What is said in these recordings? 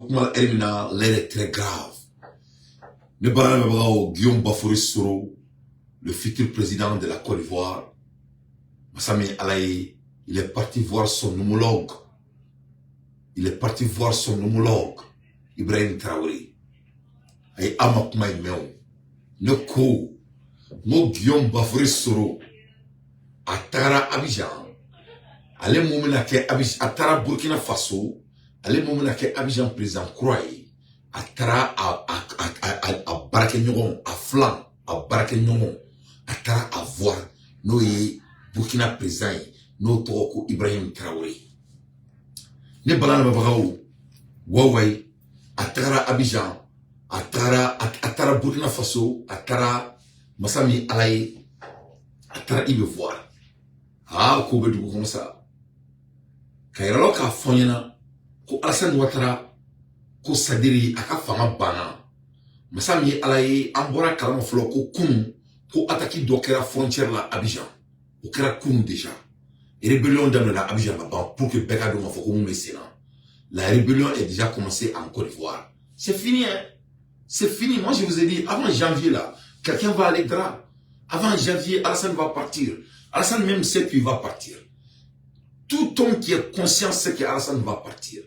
Kuma la heure min na, l'heure est très grave. Ne baara lamɛnbagaw, Guillaume Baffory Soro, le futur président de la Côte d'Ivoire, masa min Ala ye, il est parti voir son homologue. Il est parti voir son homologue, Ibrahim Traoré. A ye aw ma kuma in mɛn o. Ne ko n ko Guillaume Baffory Soro, a tagara Abidjan, ale mun bɛna kɛ Abidjan, a taara Burkina Faso, ale mun bɛna kɛ Abidjan président kura ye, a taara a baarakɛɲɔgɔn, a filan, a baarakɛɲɔgɔn, a taara a voir, n'o ye Burkina président ye, n'o tɔgɔ ko Ibrahim Traoré. Ne bala lamɛnbagaw, wawayi, a tagara Abidjan, a taara Burkina Faso, a taara masa min Ala ye, a taara i bɛ voir. Aa, ko bɛ dugu kɔnɔ sa, ka yɛrɛ la k'a fɔ n ɲɛna ko Alassane Ouattara ko sadiri a ka fanga banna. Masa min ye Ala ye, an bɔra kalama fɔlɔ ko kunun ko attaque dɔ kɛra frontière la Abidjan. O kɛra kunun déjà. Rébellion daminɛna Abidjan ka ban, pour que bɛɛ ka dɔn k'a fɔ ko mun bɛ sen na. La rébellion est déjà commencée en Côte d'Ivoire. C'est fini, hein, c'est fini. Moi, je vous ai dit, avant janvier là, quelqu'un va aller drap. Avant janvier, Alassane va partir. Alassane même sait qu'il va partir. Tout homme qui est conscient sait que Alassane va partir.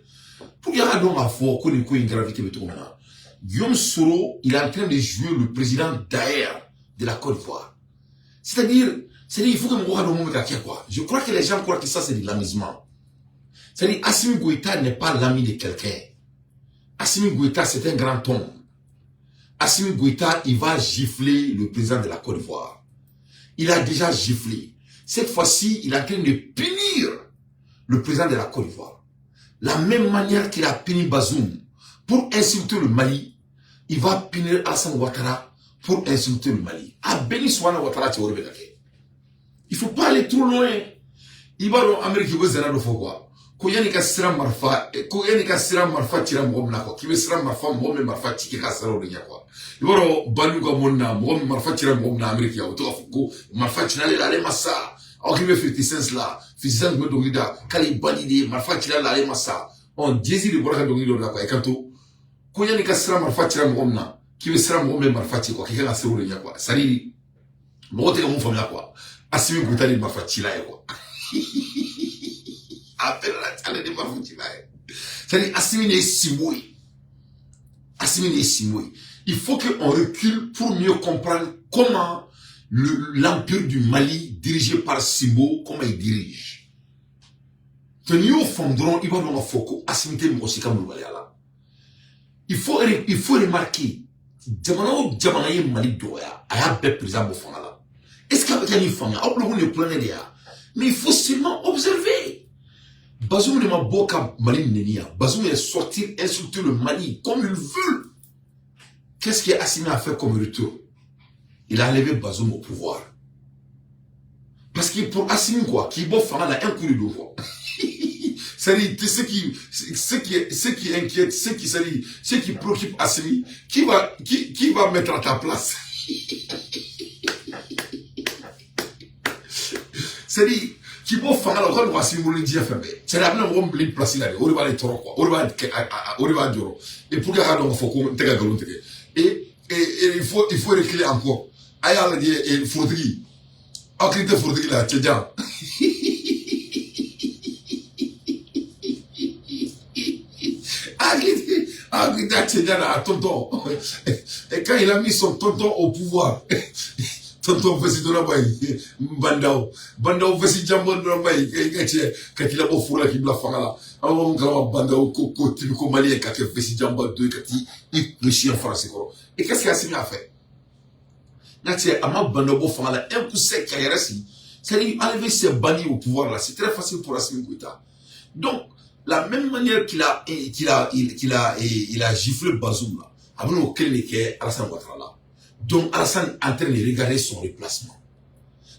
Pour qu'il y ait donc à fɔ ko nin ko in gravité bɛ cogo min na, Guillaume Soro, il est en train de jouer le président d'ailleurs de la Côte d'Ivoire. C'est-à-dire, il faut que mɔgɔ ka dɔn mun bɛ ka kɛ quoi. Je crois que les gens croient que ça, c'est de l'amusement. C'est-à-dire, Assimi Goïta n'est pas l'ami de quelqu'un. Assimi Goïta, c'est un grand homme. Assimi Goïta, il va gifler le président de la Côte d'Ivoire. Il a déjà giflé. Cette fois-ci, il est en train de punir le président de la Côte d'Ivoire. La même manière qu'il a puni Bazoum pour insulter le Mali, il va punir Alassane Ouattara pour insulter le Mali. A béni soit Ouattara. Il faut pas aller trop loin. I b'a dɔn, Amérique bɛ zana dɔ fɔ quoi, ko yanni ka sira marifa, ko yanni ka sira marifa cira mɔgɔ min na quoi, k'i bɛ sira marifa, mɔgɔ min marifa ci, k'i ka sira o de ɲɛ quoi. I b'a dɔn, bandiw ka mɔni na, mɔgɔ min marifa cira mɔgɔ min na Amérique yan, o bɛ to k'a fɔ ko marifa cira ale la, ale ma sa. Aw k'i bɛ 50 Cent la, 50 Cent tun bɛ dɔnkili da k'ale ye bandit de ye, marifa cira la, ale ma sa. Ɔ, Jay-Z de bɔra ka dɔnkili dɔ da quoi, i kan to ko yanni ka sira marifa cira mɔgɔ min na, k'i bɛ sira mɔgɔ min bɛ marifa ci quoi, k'i kan ka sira o de ɲɛ quoi. C'est à dire, mɔgɔ tɛ ka mun faamuya quoi, Assimi Goïta ni marifa cila ye quoi, a bɛɛ ale ni marifa cila ye. C'est à dire, Assimi de ye Simbo ye, Assimi de ye Simbo ye. Il faut qu'on recule pour mieux comprendre comment l'empire du Mali dirigé par Simbo, comment il dirige. N'i y'o faamu dɔrɔn, i b'a dɔn k'a fɔ ko Assimi tɛ mɔgɔ si ka molobaliya la. Il faut remarquer, jamana o jamana ye Mali dɔgɔya, a y'a bɛɛ président bɔ fanga la. Est-ce que a bɛ kɛ nin faamuya? Aw bolo ko nin ye kulonkɛ de ye wa? Mais il faut seulement observer. Bazoum ne ma bɔ ka Mali nɛni yan. Bazoum est sorti insulter le Mali comme il veut. Qu'est-ce que Assimi a fait comme retour? Il a enlevé Bazoum au pouvoir. Parce que pour Assimi quoi, k'i bɔ fanga la, un coup de dos quoi. C'est-à-dire, ce qui inquiète, c'est-à-dire, ce qui préoccupe Assimi, qui va mettre à ta place? C'est-à-dire, k'i bɔ fanga la, o ka nɔgɔ Assimi bolo ni diɲɛ fɛn bɛɛ. C'est-à-dire, a bɛna mɔgɔ min bila i place la de, o de b'ale tɔɔrɔ quoi, o de b'a kɛ, o de b'a jɔrɔ. Et pour que a ka dɔn k'a fɔ ko n tɛ ka nkalon tigɛ. Et il faut reculer encore. A y'a lajɛ forotigi, aw hakili tɛ forotigi la, cɛ jan. Hakili tɛ cɛ jan na, a tonton. Et quand il a mis son tonton au pouvoir, tonton Fɛsi dɔrɔn ye Bandaw, Bandaw Fɛsi janbɔ dɔrɔn ye, i ka cɛ ka t'i labɔ foro la k'i bila fanga la. An b'a mun kalama Bandaw ko typico malien ka kɛ Fɛsi janba dɔ ye ka t'i i kun siɲɛ Faransi kɔrɔ. Et qu'est-ce qu'Assimi a fait? N'a cɛ a ma Bandaw bɔ fanga la un coup sec ka yɛrɛ sigi. C'est-à-dire, enlever ces bandits au pouvoir là, c'est très facile pour Assimi Goïta. Donc, la même manière qu'il a giflé Bazoum là, a bɛna o kelen de kɛ Alassane Ouattara la. Donc Alassane est en train de regarder son remplacement.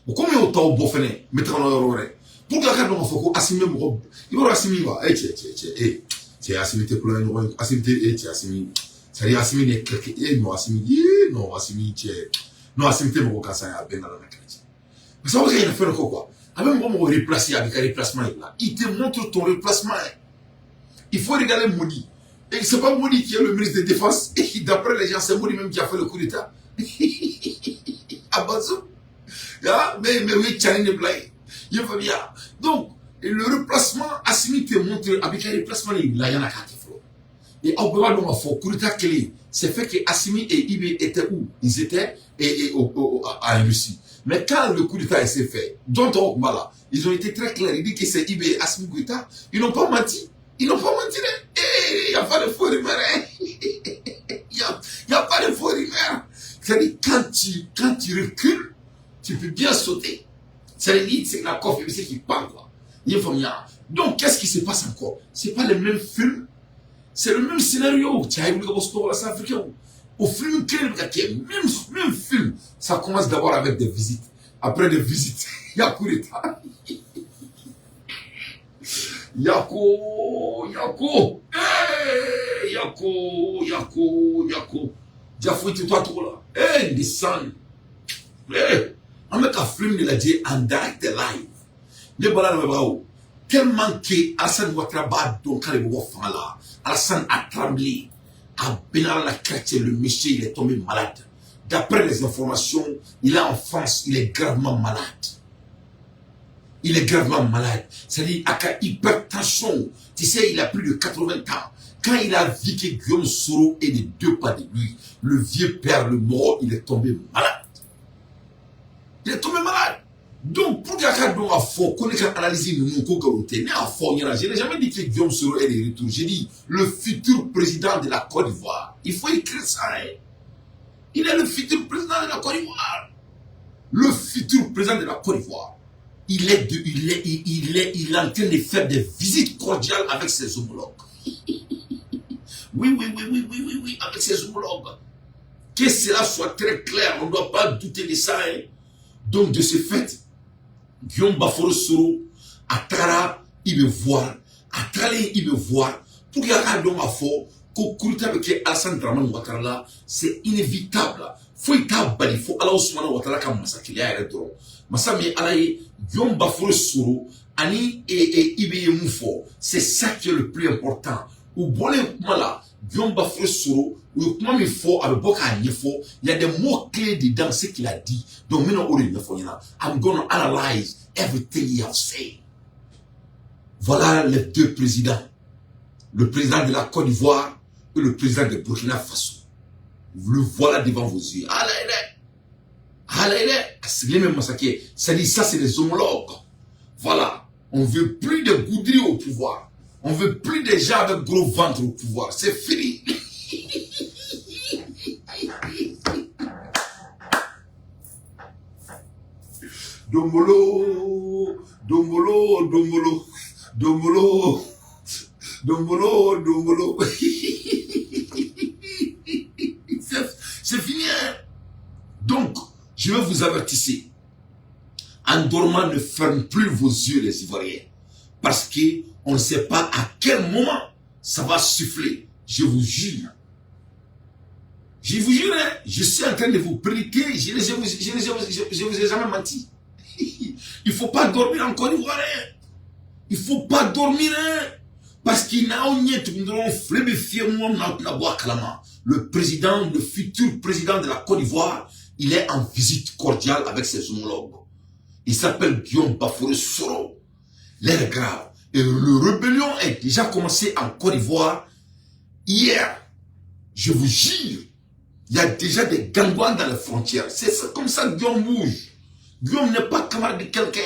Bon, comme y'o taw bɔ fɛnɛ, n bɛ taga n'o yɔrɔ wɛrɛ. Pour que a ka dɔn k'a fɔ ko Assimi bɛ mɔgɔ, i b'a dɔn Assimi wa, e cɛ cɛ cɛ e cɛ Assimi tɛ kulonkɛ ɲɔgɔn ye, Assimi tɛ e cɛ Assimi, c'est-à-dire Assimi n'est quelque e non Assimi ye non Assimi cɛ non Assimi tɛ mɔgɔ gansan ye, a bɛɛ nana na kɛlɛ cɛ. Parce que aw bɛ ka ɲinɛ fɛn dɔ kɔ quoi, a bɛ mɔgɔ mɔgɔ replacer, a bɛ ka remplacement yira. Il te montre ton remplacement. Il faut regarder Modi. Et c'est pas Modi qui est le ministre de Défense. Et d'après les gens, c'est Modi même qui a fait le coup d'État. À Bazoum. Ah, mais oui, Tchani de Blaye. Il va bien. Donc, le replacement, Assimi te montre, avec un replacement, il y en a quatre fois. Et on peut pas donc faire coup d'État clé. C'est fait que Assimi et IB étaient où? Ils étaient en Russie. Mais quand le coup d'État s'est fait, dont on là, ils ont été très clairs. Ils disent que c'est IB et Assimi Goïta. Ils n'ont pas menti. Ils n'ont pas menti. Il n'y a pas de faux rumeur. Il n'y a pas de faux rumeur. C'est-à-dire, quand tu recules, tu peux bien sauter. C'est-à-dire, c'est la coffre, c'est qui parle, quoi. Donc, qu'est-ce qui se passe encore? C'est pas le même film. C'est le même scénario. Au film, même film, ça commence d'abord avec des visites. Après des visites, il y a coup d'État. Yako, Yako, hey, Yako, Yako, Yako. Diafou, tu toi, tout là. Hey, descend. Hey, on met un film de la Dieu en direct live. Ne bala ne baba. Tellement que Alassane Ouattara b'a dɔn k'ale bɛ bɔ fanga la. Alassane a tremblé. A Bénard la chrétien, le monsieur, il est tombé malade. D'après les informations, il est en France, il est gravement malade. Il est gravement malade. C'est-à-dire, a ka hypertension. Tu sais, il a plus de 80 ans. Quand il a vu que Guillaume Soro est de deux pas de lui, le vieux père, le mort, il est tombé malade. Il est tombé malade. Donc, pour qu'il y ait un fort, qu'on ait analysé nous, je n'ai jamais dit que Guillaume Soro est de retour. J'ai dit le futur président de la Côte d'Ivoire. Il faut écrire ça. Hein. Il est le futur président de la Côte d'Ivoire. Le futur président de la Côte d'Ivoire. Il est en train de faire des visites cordiales avec ses homologues. Oui, oui, oui, oui, oui, oui, oui, avec ses homologues. Que cela soit très clair, on ne doit pas douter de ça. Hein. Donc, de ce fait, Guillaume Baffory Soro, a taara, il me voir, a taara, il me voir, pour qu'il y ait un fort, que Alassane Dramane Ouattara là, c'est inévitable. Foyi t'a bali fo Ala Ousmane Ouattara ka masakɛya yɛrɛ dɔrɔn. Masa min Ala ye Guillaume Baffory Soro ani IB ye mun fɔ, c'est ça qui est le plus important. U bɔlen kuma la, Guillaume Baffory Soro u ye kuma min fɔ, a bɛ bɔ k'a ɲɛfɔ. Il y a des mots clés dedans, ce qu'il a dit. Donc n bɛna o de ɲɛfɔ ɲɛna. I'm gonna analyze everything he has said. Voilà les deux présidents. Le président de la Côte d'Ivoire et le président de Burkina Faso. Le voilà devant vos yeux. Allez, allez. C'est-à-dire, ça, c'est les homologues. Voilà. On veut plus de goudris au pouvoir. On veut plus des gens avec gros ventre au pouvoir. C'est fini. Dombolo, Dombolo, Dombolo, Dombolo, Dombolo, Dombolo. C'est fini. Hein? Donc, je vais vous avertir. En dormant, ne ferme plus vos yeux, les Ivoiriens. Parce qu'on ne sait pas à quel moment ça va souffler. Je vous jure. Je vous jure, hein, je suis en train de vous prédiquer. Je ne vous ai jamais menti. Il ne faut pas dormir en Côte d'Ivoire. Il ne faut pas dormir. Hein, parce qu'il n'a le président, le futur président de la Côte d'Ivoire, il est en visite cordiale avec ses homologues. Il s'appelle Guillaume Baffory Soro. L'air est grave. Et le rébellion est déjà commencé en Côte d'Ivoire hier. Je vous jure, il y a déjà des gangbans dans les frontières. C'est comme ça que Guillaume bouge. Guillaume n'est pas camarade de quelqu'un.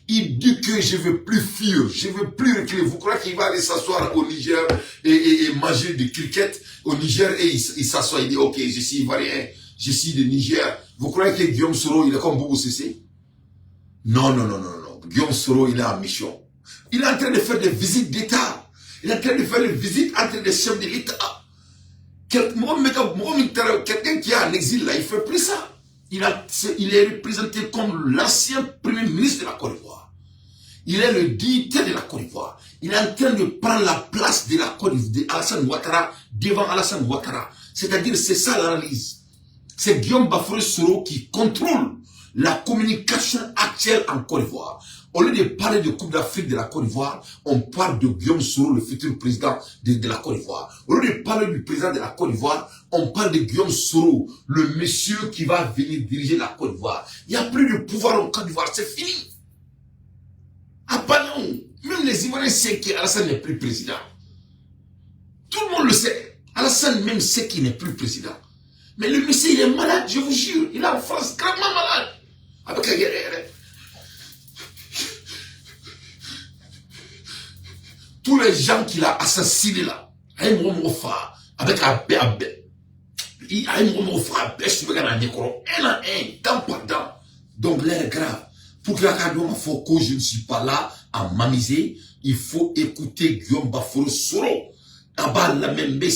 Il dit que je ne veux plus fuir, je ne veux plus reculer. Vous croyez qu'il va aller s'asseoir au Niger et manger du cricket au Niger et il s'assoit, il dit ok, je suis Ivoirien, je suis de Niger. Vous croyez que Guillaume Soro, il est comme Boubou Cissé? Non, non, non, non, non. Guillaume Soro, il est en mission. Il est en train de faire des visites d'État. Il est en train de faire des visites entre les chefs de l'État. Quelqu'un qui est en exil, là, il ne fait plus ça. Il est représenté comme l'ancien premier ministre de la Côte d'Ivoire. Il est le dignitaire de la Côte d'Ivoire. Il est en train de prendre la place de la Côte d'Ivoire, d'Alassane Ouattara, devant Alassane Ouattara. C'est-à-dire, c'est ça l'analyse. C'est Guillaume Baffory Soro qui contrôle la communication actuelle en Côte d'Ivoire. Au lieu de parler de Coupe d'Afrique de la Côte d'Ivoire, on parle de Guillaume Soro, le futur président de la Côte d'Ivoire. Au lieu de parler du président de la Côte d'Ivoire, on parle de Guillaume Soro, le monsieur qui va venir diriger la Côte d'Ivoire. Il n'y a plus de pouvoir en Côte d'Ivoire, c'est fini. Ah bah non, même les Ivoiriens savent qu'Alassane n'est plus président. Tout le monde le sait. Alassane même sait qu'il n'est plus président. Mais le monsieur, il est malade, je vous jure. Il est en France, gravement malade. Avec un tous les gens qu'il a assassinés là, avec un un à un, dent par dent. Donc l'air est grave. Pour que la que je ne suis pas là à m'amuser, il faut écouter Guillaume Baffory Soro. A b'a lamɛn A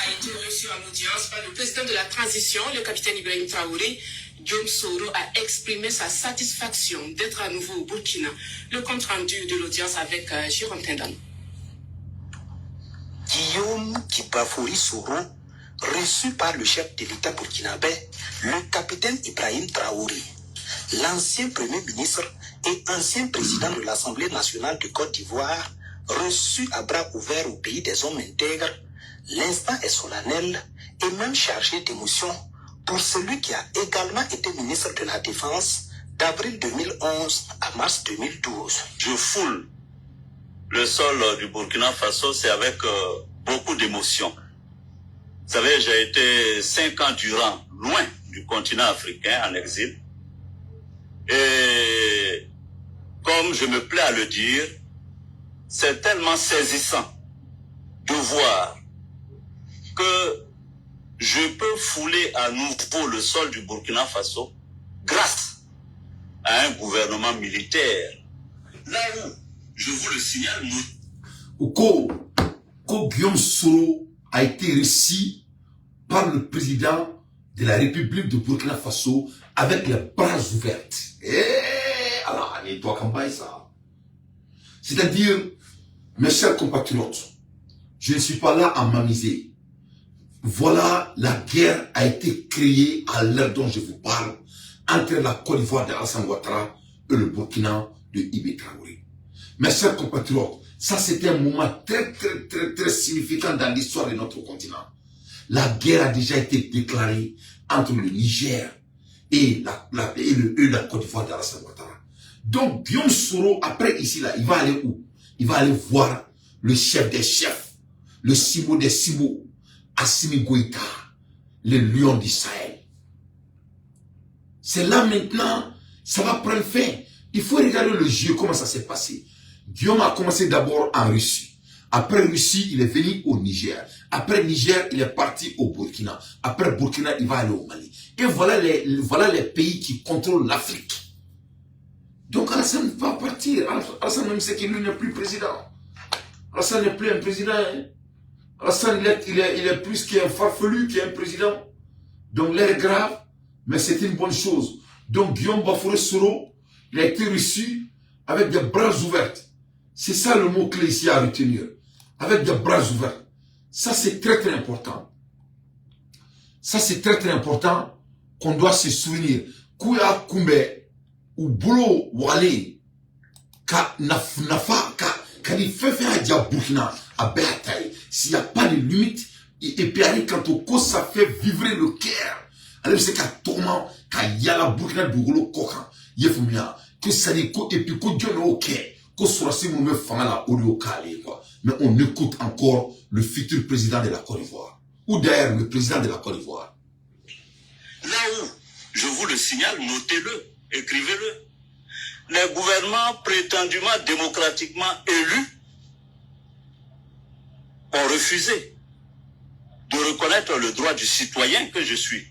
été reçu en audience par le président de la transition, le capitaine Ibrahim Traoré. Guillaume Soro a exprimé sa satisfaction d'être à nouveau au Burkina. Le compte rendu de l'audience avec Jérôme Tindan. Guillaume Kigbafori Soro, reçu par le chef de l'État burkinabé, le capitaine Ibrahim Traoré, l'ancien premier ministre et ancien président de l'Assemblée nationale de Côte d'Ivoire, reçu à bras ouverts au pays des hommes intègres, l'instant est solennel et même chargé d'émotion pour celui qui a également été ministre de la Défense d'avril 2011 à mars 2012. Je foule le sol du Burkina Faso, c'est avec beaucoup d'émotion. Vous savez, j'ai été 5 ans durant loin du continent africain en exil. Et comme je me plais à le dire, c'est tellement saisissant de voir que je peux fouler à nouveau le sol du Burkina Faso grâce à un gouvernement militaire. Là où, je vous le signale, nous Ko Guillaume Soro a été reçu par le président de la République de Burkina Faso avec les bras ouverts. Eh, alors, toi, ça. C'est-à-dire, mes chers compatriotes, je ne suis pas là à m'amuser. Voilà, la guerre a été créée à l'heure dont je vous parle entre la Côte d'Ivoire d'Alassane Ouattara et le Burkina de Ibe Traoré. Mes chers compatriotes, ça c'était un moment très très très très significant dans l'histoire de notre continent. La guerre a déjà été déclarée entre le Niger et la Côte d'Ivoire d'Alassane Ouattara. Donc Guillaume Soro, après ici là, il va aller où? Il va aller voir le chef des chefs, le Simon des Simos, Assimi Goïta, le lion du Sahel. C'est là maintenant, ça va prendre fin. Il faut regarder le jeu, comment ça s'est passé. Guillaume a commencé d'abord en Russie. Après Russie, il est venu au Niger. Après Niger, il est parti au Burkina. Après Burkina, il va aller au Mali. Et voilà les pays qui contrôlent l'Afrique. Donc Alassane va partir. Alassane même sait qu'il n'est plus président. Alassane n'est plus un président. Hein. Alassane, il est plus qu'un farfelu qu'un président. Donc l'air est grave, mais c'est une bonne chose. Donc Guillaume Baffory Soro, il a été reçu avec des bras ouverts. C'est ça le mot-clé ici à retenir. Avec des bras ouverts. Ça, c'est très très important. Ça, c'est très très important qu'on doit se souvenir. K'u y'a kunbɛn, u bolo wagalen ka nafa ka ni fɛn fɛn y'a diya Burkina a bɛɛ y'a ta ye. S'il n'y a pas de limite, et puis ale kanto ko ça fait vibrer le cœur, ale bɛ se ka tɔgɔma ka yala Burkina dugukolo kɔ kan, i ye faamuya que ça dit ko et puis ko jɔn y'o kɛ, ko sɔrɔdasi minnu bɛ fanga la, o de y'o k'ale ye quoi. Mais on écoute encore le futur président de la Côte d'Ivoire, ou d'ailleurs le président de la Côte d'Ivoire. Là où, je vous le signale, notez-le, écrivez-le, les gouvernements prétendument démocratiquement élus ont refusé de reconnaître le droit du citoyen que je suis,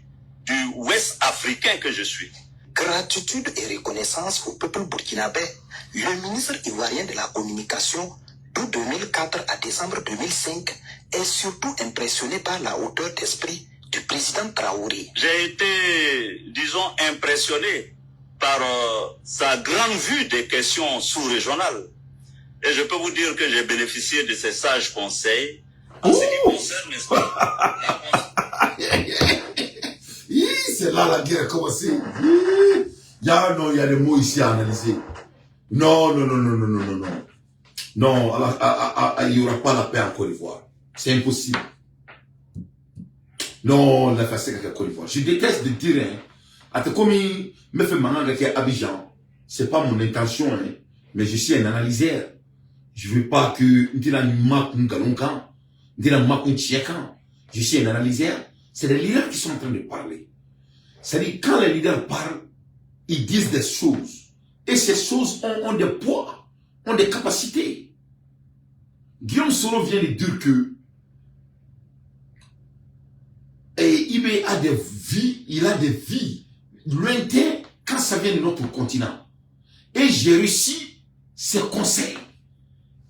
du Ouest africain que je suis. Gratitude et reconnaissance au peuple burkinabé, le ministre ivoirien de la Communication, de 2004 à décembre 2005, est surtout impressionné par la hauteur d'esprit du président Traoré. J'ai été, disons, impressionné par sa grande vue des questions sous-régionales. Et je peux vous dire que j'ai bénéficié de ses sages conseils en ce qui concerne, n'est-ce pas, C'est là la guerre a commencé. Non, il y a des mots ici à analyser. Non, non, non, non, non, non, non, non. Non, il n'y aura pas la paix en Côte d'Ivoire. C'est impossible. Non, la face en Côte d'Ivoire. Je déteste de dire, hein. Ate comme me fait mangan Abidjan, c'est pas mon intention, hein. Mais je suis un analyseur. Je veux pas que ndina makun galonkan, ndina makun tiekan. Je suis un analyseur. C'est les leaders qui sont en train de parler. C'est-à-dire, quand les leaders parlent, ils disent des choses. Et ces choses ont des poids, ont des capacités. Guillaume Soro vient de dire que et IB a des vies, il a des vies lointaines quand ça vient de notre continent. Et j'ai reçu ses conseils.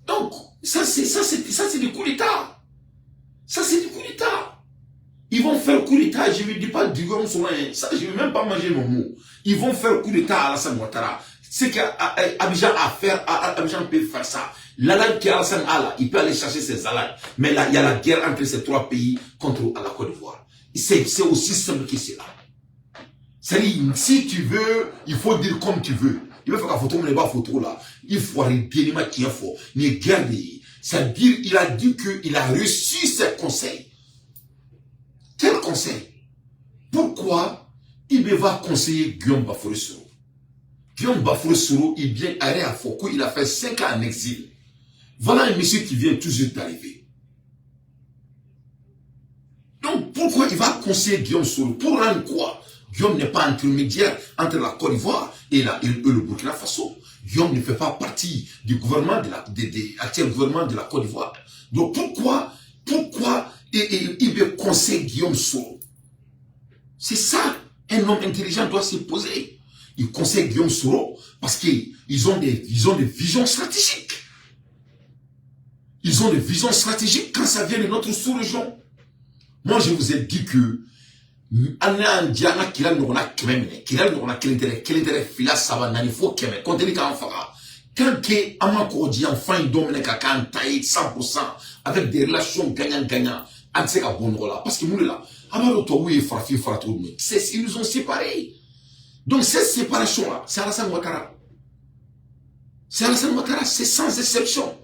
Donc, ça c'est du coup d'État. Ça c'est du coup d'État. Ils vont faire coup d'État, je ne dis pas Guillaume Soro, ça je ne vais même pas manger mon mot. Ils vont faire coup d'État à Alassane Ouattara. Ce qu'Abidjan a à faire, Abidjan peut faire ça. L'alade qui Alassane a là, il peut aller chercher ses alades. Mais là, il y a la guerre entre ces trois pays contre la Côte d'Ivoire. C'est aussi simple que cela. C'est-à-dire, si tu veux, il faut dire comme tu veux. Il va faire la photo, mais pas photo là. Il faut arrêter, il m'a fort. Ni guerre. C'est-à-dire, il a dit qu'il a reçu ses conseils. Quel conseil? Pourquoi il va conseiller Guillaume Baffory Soro? Guillaume Baffory Soro, il vient aller à Foucault, il a fait 5 ans en exil. Voilà un monsieur qui vient tout juste d'arriver. Donc, pourquoi il va conseiller Guillaume Soro? Pour rendre quoi? Guillaume n'est pas intermédiaire entre la Côte d'Ivoire et le Burkina Faso. Guillaume ne fait pas partie du gouvernement actuel gouvernement de la Côte d'Ivoire. Donc, pourquoi il veut conseiller Guillaume Soro? C'est ça, un homme intelligent doit se poser. Il conseille Guillaume Soro parce qu'ils ont des visions stratégiques. Ils ont des visions stratégiques quand ça vient de notre sous-région. Moi, je vous ai dit que an diana kila nɔgɔna kɛmɛ minɛ kila nɔgɔna kelen tɛ fila saba naani fo kɛmɛ kɔntɛni k'an faga tant que an ma kɔgɔji yan fan in dɔ minɛ ka k'an ta ye 100% avec des relations gagnant-gagnant an tɛ se ka bɔ nɔgɔ la parce que mun de la an b'a dɔn tubabuw ye farafin fara cogo min c'est ils nous ont séparés. Donc cette séparation là, c'est Alassane Ouattara. C'est Alassane Ouattara, c'est sans exception.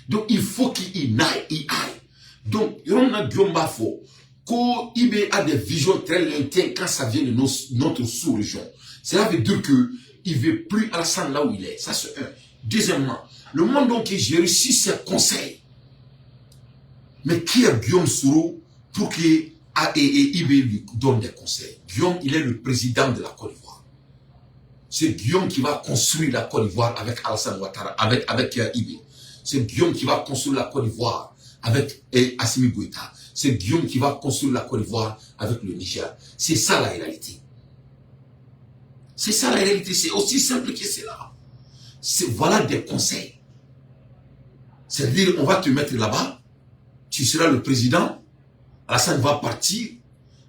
Donc il faut qu'il aille, il aille. Donc yɔrɔ min na Guillaume b'a fɔ ko IB a des visions très lointaines quand ça vient de notre sous-région. Cela veut dire que il veut plus Alassane là où il est. Ça c'est un. Deuxièmement, le monde donc j'ai reçu ses conseils. Mais qui est Guillaume Soro pour que IB lui donne des conseils? Guillaume, il est le président de la Côte d'Ivoire. C'est Guillaume qui va construire la Côte d'Ivoire avec Alassane Ouattara, avec IB. C'est Guillaume qui va construire la Côte d'Ivoire avec Assimi Goïta. C'est Guillaume qui va construire la Côte d'Ivoire avec le Niger. C'est ça la réalité. C'est ça la réalité. C'est aussi simple que cela. Voilà des conseils. C'est-à-dire, on va te mettre là-bas, tu seras le président, Alassane va partir,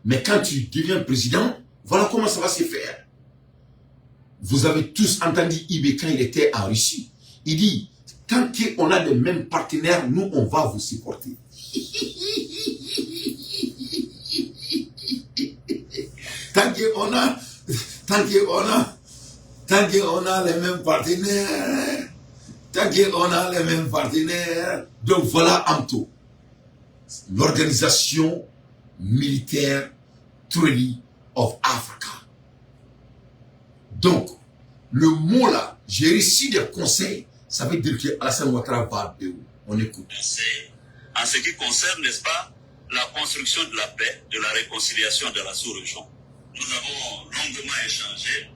mais quand tu deviens président, voilà comment ça va se faire. Vous avez tous entendu IB quand il était en Russie. Il dit, tant qu'on a les mêmes partenaires, nous, on va vous supporter. Tant qu'on a les mêmes partenaires, tant qu'on a les mêmes partenaires. Donc voilà Amto, l'organisation militaire Treaty of Africa. Donc, le mot là, j'ai reçu des conseils, ça veut dire que Alassane Ouattara va de où? On écoute. En ce qui concerne, n'est-ce pas, la construction de la paix, de la réconciliation de la sous-région, nous avons longuement échangé.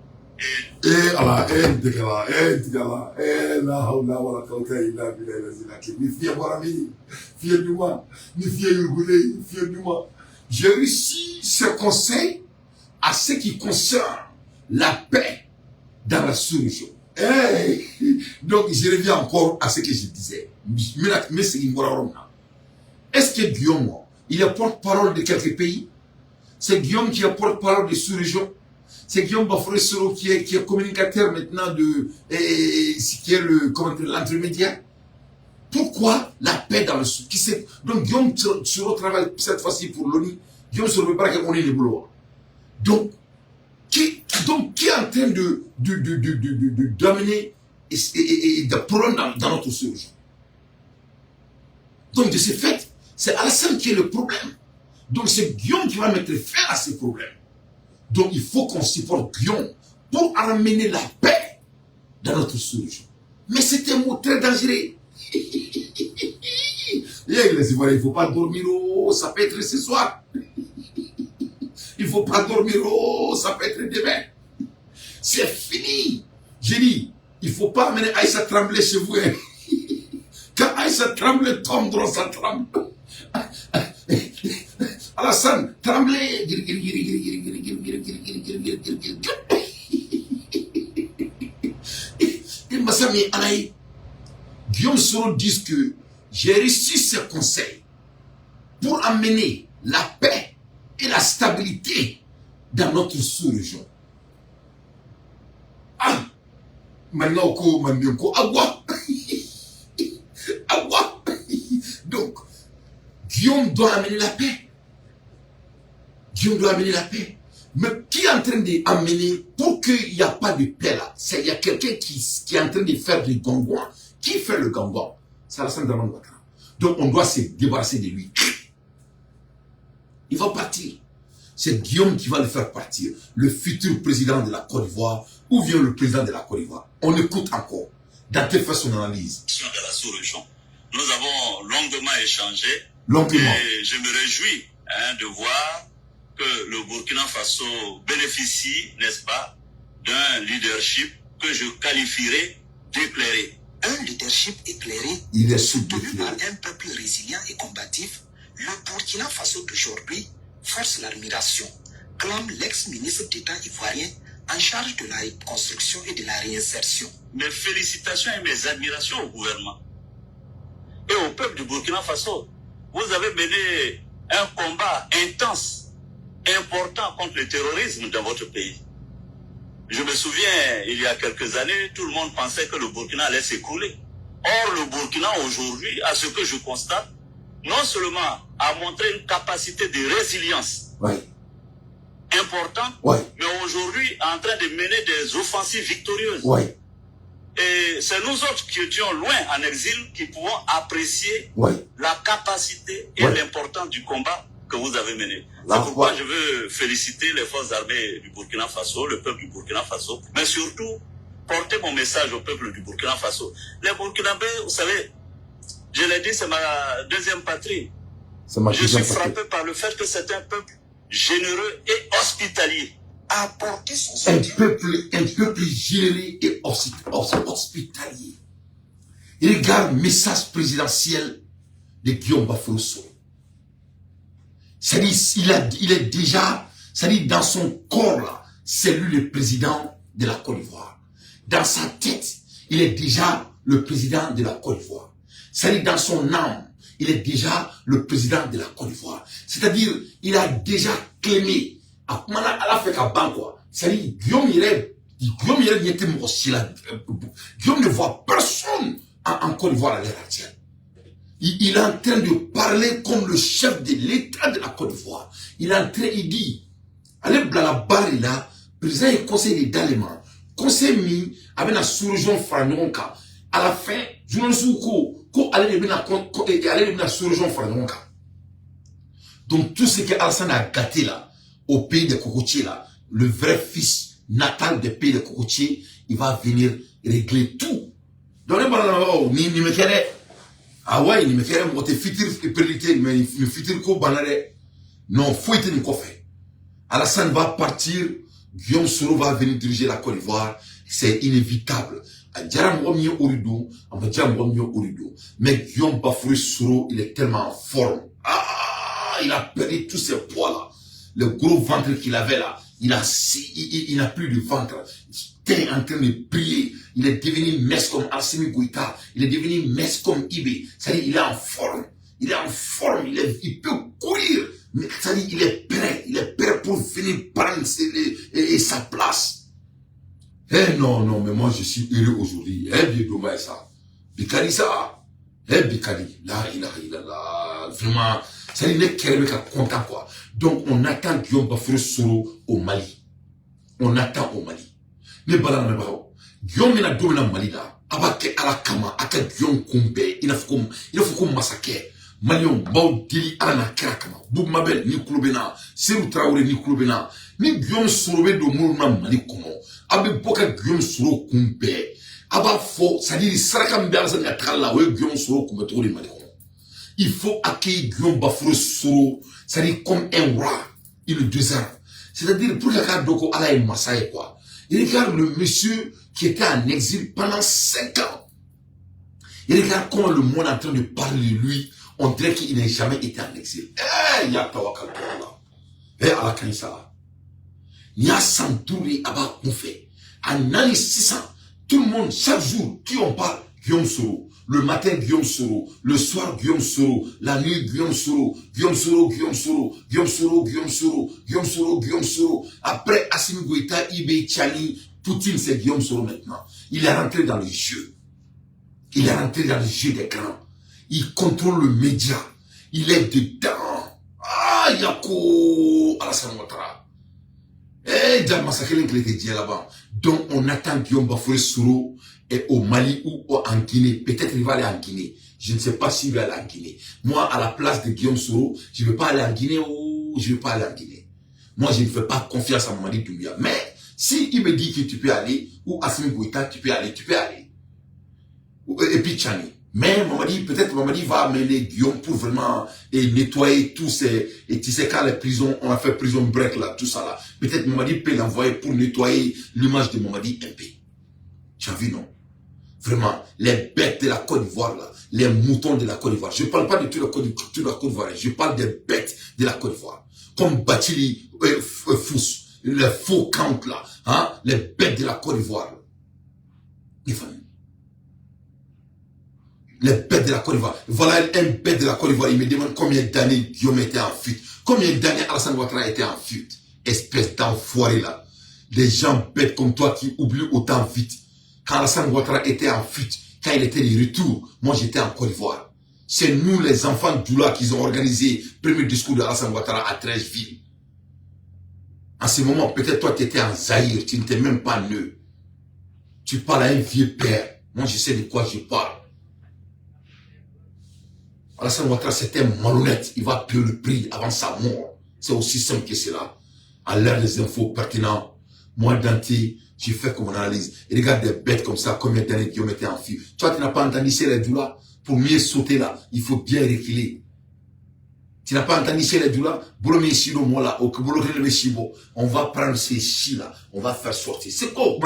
Et Allah, et Degala, et Degala, et la hawla wa la quwwata illa billah. Ni fiye Borami, fiye Duma, ni fiye Yurgoulé, fiye Duma. J'ai reçu ce conseil à ce qui concerne la paix dans la sous-région. Hey! Donc, je reviens encore à ce que je disais. Est-ce que Guillaume, il est porte-parole de quelques pays? C'est Guillaume qui est porte-parole de sous-région. C'est Guillaume Baffory Soro qui est communicateur maintenant qui est l'intermédiaire. Pourquoi la paix dans le sud? Donc Guillaume Soro travaille cette fois-ci pour l'ONU. Guillaume Soro ne veut pas qu'on ait les boulots. Donc, qui Donc, qui est en train de d'amener et des problèmes dans notre sous-région? Donc, de ce fait, c'est Alassane qui est le problème. Donc, c'est Guillaume qui va mettre fin à ces problèmes. Donc, il faut qu'on supporte Guillaume pour amener la paix dans notre sous-région. Mais c'est un mot très dangereux. Les Ivoiriens, il ne faut pas dormir, oh, ça peut être ce soir. Il ne faut pas dormir, oh, ça peut être demain. C'est fini. J'ai dit, il ne faut pas amener Aïssa Tremblay chez vous. Hein. Quand Aïssa Tremblay tombe, ça tremble. Alassane Tremblay. Et Massami Alaï, Guillaume Soro dit que j'ai reçu ce conseil pour amener la paix et la stabilité dans notre sous-région. Ah! Maintenant, ko, agua! Agua! Donc, Guillaume doit amener la paix. Guillaume doit amener la paix. Mais qui est en train d'amener pour qu'il n'y a pas de paix là? Il y a quelqu'un qui est en train de faire du gangouin. Qui fait le gangouin? C'est Alassane Dramane Ouattara. Donc on doit se débarrasser de lui. Il va partir. C'est Guillaume qui va le faire partir. Le futur président de la Côte d'Ivoire ou bien le président de la Côte d'Ivoire. On écoute encore. Dante fait son analyse. De la sous-région. Nous avons longuement échangé. Longuement. Et je me réjouis, hein, de voir que le Burkina Faso bénéficie, n'est-ce pas, d'un leadership que je qualifierais d'éclairé. Un leadership éclairé, il est soutenu par un peuple résilient et combatif, le Burkina Faso d'aujourd'hui force l'admiration, clame l'ex-ministre d'État ivoirien en charge de la reconstruction et de la réinsertion. Mes félicitations et mes admirations au gouvernement et au peuple du Burkina Faso. Vous avez mené un combat intense, important contre le terrorisme dans votre pays. Je me souviens, il y a quelques années, tout le monde pensait que le Burkina allait s'écrouler. Or, le Burkina aujourd'hui, à ce que je constate, non seulement a montré une capacité de résilience importante, mais aujourd'hui en train de mener des offensives victorieuses. Et c'est nous autres qui étions loin en exil qui pouvons apprécier la capacité et l'importance du combat que vous avez mené. C'est pourquoi je veux féliciter les forces armées du Burkina Faso, le peuple du Burkina Faso, mais surtout porter mon message au peuple du Burkina Faso. Les Burkinabés, vous savez, je l'ai dit, c'est ma deuxième patrie. Je suis frappé par le fait que c'est un peuple généreux et hospitalier. Apporter son soutien. Un peuple généreux et hospitalier. Il regarde le message présidentiel de Guillaume Baffoe. C'est-à-dire, il est déjà, c'est-à-dire dans son corps là, c'est lui le président de la Côte d'Ivoire. Dans sa tête, il est déjà le président de la Côte d'Ivoire. C'est-à-dire dans son âme, il est déjà le président de la Côte d'Ivoire. C'est-à-dire, il a déjà clémé. À quoi. C'est-à-dire, Guillaume ne voit personne en Côte d'Ivoire à l'heure actuelle. Il est en train de parler comme le chef de l'État de la Côte d'Ivoire. Il est en train, il dit, allez, la barre là, président du conseil d'Allemagne, conseil mis avec la sous-région Franonka. À la fin, journaliste ko aller la sous-région Franonka. Donc tout ce que Alassane a gâté là, au pays des cocotiers là, le vrai fils natal des pays des cocotiers, il va venir régler tout. Donc ni me ah ouais, il me fait un futur mais le futur ko banare. Non, faut être une coffre. Alassane va partir, Guillaume Soro va venir diriger la Côte d'Ivoire, c'est inévitable. Mais Guillaume Baffoe Soro, il est tellement en forme. Ah, il a perdu tous ses poids là. Le gros ventre qu'il avait là, il n'a plus de ventre. Il est en train de prier. Il est devenu mince comme Assimi Goïta. Il est devenu mince comme Ibé. C'est-à-dire, il est en forme. Il est en forme. Il peut courir. Mais c'est-à-dire, il est prêt. Il est prêt pour venir prendre sa place. Eh non, non, mais moi, je suis heureux aujourd'hui. Eh bien, dommage ça. Bikari ça. Eh, Bikari. Là, il a, vraiment. C'est-à-dire, il est content, quoi. Donc, on attend Guillaume Baffoe Soro au Mali. On attend au Mali. Ne bala na bagaw. Guillaume bɛna don min na Mali la, a b'a kɛ Ala kama, a ka Guillaume kunbɛn i n'a fɔ ko masakɛ. Maliyɛnw b'aw deli Ala n'a kira kama. Boubou Mabel ni kulo bɛ na, Seydou Traoré ni kulo bɛ na. Ni Guillaume Soro bɛ don minnu na Mali kɔnɔ, a bɛ bɔ ka Guillaume Soro kunbɛn. A b'a fɔ, c'est à dire saraka min bɛ Alassane ka tagali la, o ye Guillaume Soro kunbɛn cogo di Mali kɔnɔ. Il faut accueillir Guillaume Baffouré Soro, c'est-à-dire comme un roi. Il le désert. C'est-à-dire pour que k'a dɔn ko Ala ye masa ye quoi. Il regarde le monsieur qui était en exil pendant 5 ans. Il regarde comment le monde est en train de parler de lui. On dirait qu'il n'a jamais été en exil. Eh, ya tawakal Allah. Eh, Ala ka ɲi sa la. N'i y'a san 5 ye, a b'a kunfɛ. A nani sisan, tout le monde, chaque jour, qui on parle? Guillaume Soro. Le matin, Guillaume Soro. Le soir, Guillaume Soro. La nuit, Guillaume Soro. Guillaume Soro, Guillaume Soro. Guillaume Soro, Guillaume Soro. Guillaume Soro, Guillaume Soro. Après Assimi Goïta, IB Tchani, Poutine, c'est Guillaume Soro maintenant. Il est rentré dans le jeu. Il est rentré dans le jeu des grands. Il contrôle le média. Il est dedans. Ah, Yako Alassane Ouattara. Eh, ja masakɛ kelen tɛ diɲɛ laban. Donc, on attend Guillaume Baffouré Soro et au Mali ou en Guinée. Peut-être il va aller en Guinée. Je ne sais pas s'il va aller en Guinée. Moi, à la place de Guillaume Soro, je ne vais pas aller en Guinée ou je ne vais pas aller en Guinée. Moi, je ne fais pas confiance à Mamadi Doumbouya. Mais, si il me dit que tu peux aller, ou Assimi Goïta, tu peux aller, tu peux aller. Et puis Tchani. Mais Mamadi, peut-être Mamadi va amener Guillaume pour vraiment et nettoyer tous ces... Et tu sais, quand les prisons, on a fait prison break là, tout ça là. Peut-être Mamadi peut l'envoyer pour nettoyer l'image de Mamadi MP. Tu as vu, non? Vraiment, les bêtes de la Côte d'Ivoire là, les moutons de la Côte d'Ivoire. Je ne parle pas de toute la Côte d'Ivoire, je parle des bêtes de la Côte d'Ivoire. Comme Bathily Fous, les faux comptes là, hein, les bêtes de la Côte d'Ivoire. Les familles. Les bêtes de la Côte d'Ivoire. Voilà un bête de la Côte d'Ivoire. Il me demande combien d'années Guillaume était en fuite. Combien d'années Alassane Ouattara était en fuite. Espèce d'enfoiré là. Des gens bêtes comme toi qui oublient autant vite. Quand Alassane Ouattara était en fuite, quand il était de retour, moi j'étais en Côte d'Ivoire. C'est nous les enfants Doula qui ont organisé le premier discours de Alassane Ouattara à Treichville. En ce moment, peut-être toi tu étais en Zaïre, tu n'étais même pas né. Tu parles à un vieux père. Moi je sais de quoi je parle. Alassane Ouattara, c'était malhonnête. Il va payer le prix avant sa mort. C'est aussi simple que cela. À l'heure des infos pertinentes, moi, Dante, j'ai fait comme analyse. Et regarde des bêtes comme ça, combien d'années Guillaume était en fuite. Toi, tu n'as pas entendu chez les Doula. Pour mieux sauter là, il faut bien reculer. Tu n'as pas entendu chez les Doula. On va prendre ces chi là, on va faire sortir. C'est quoi?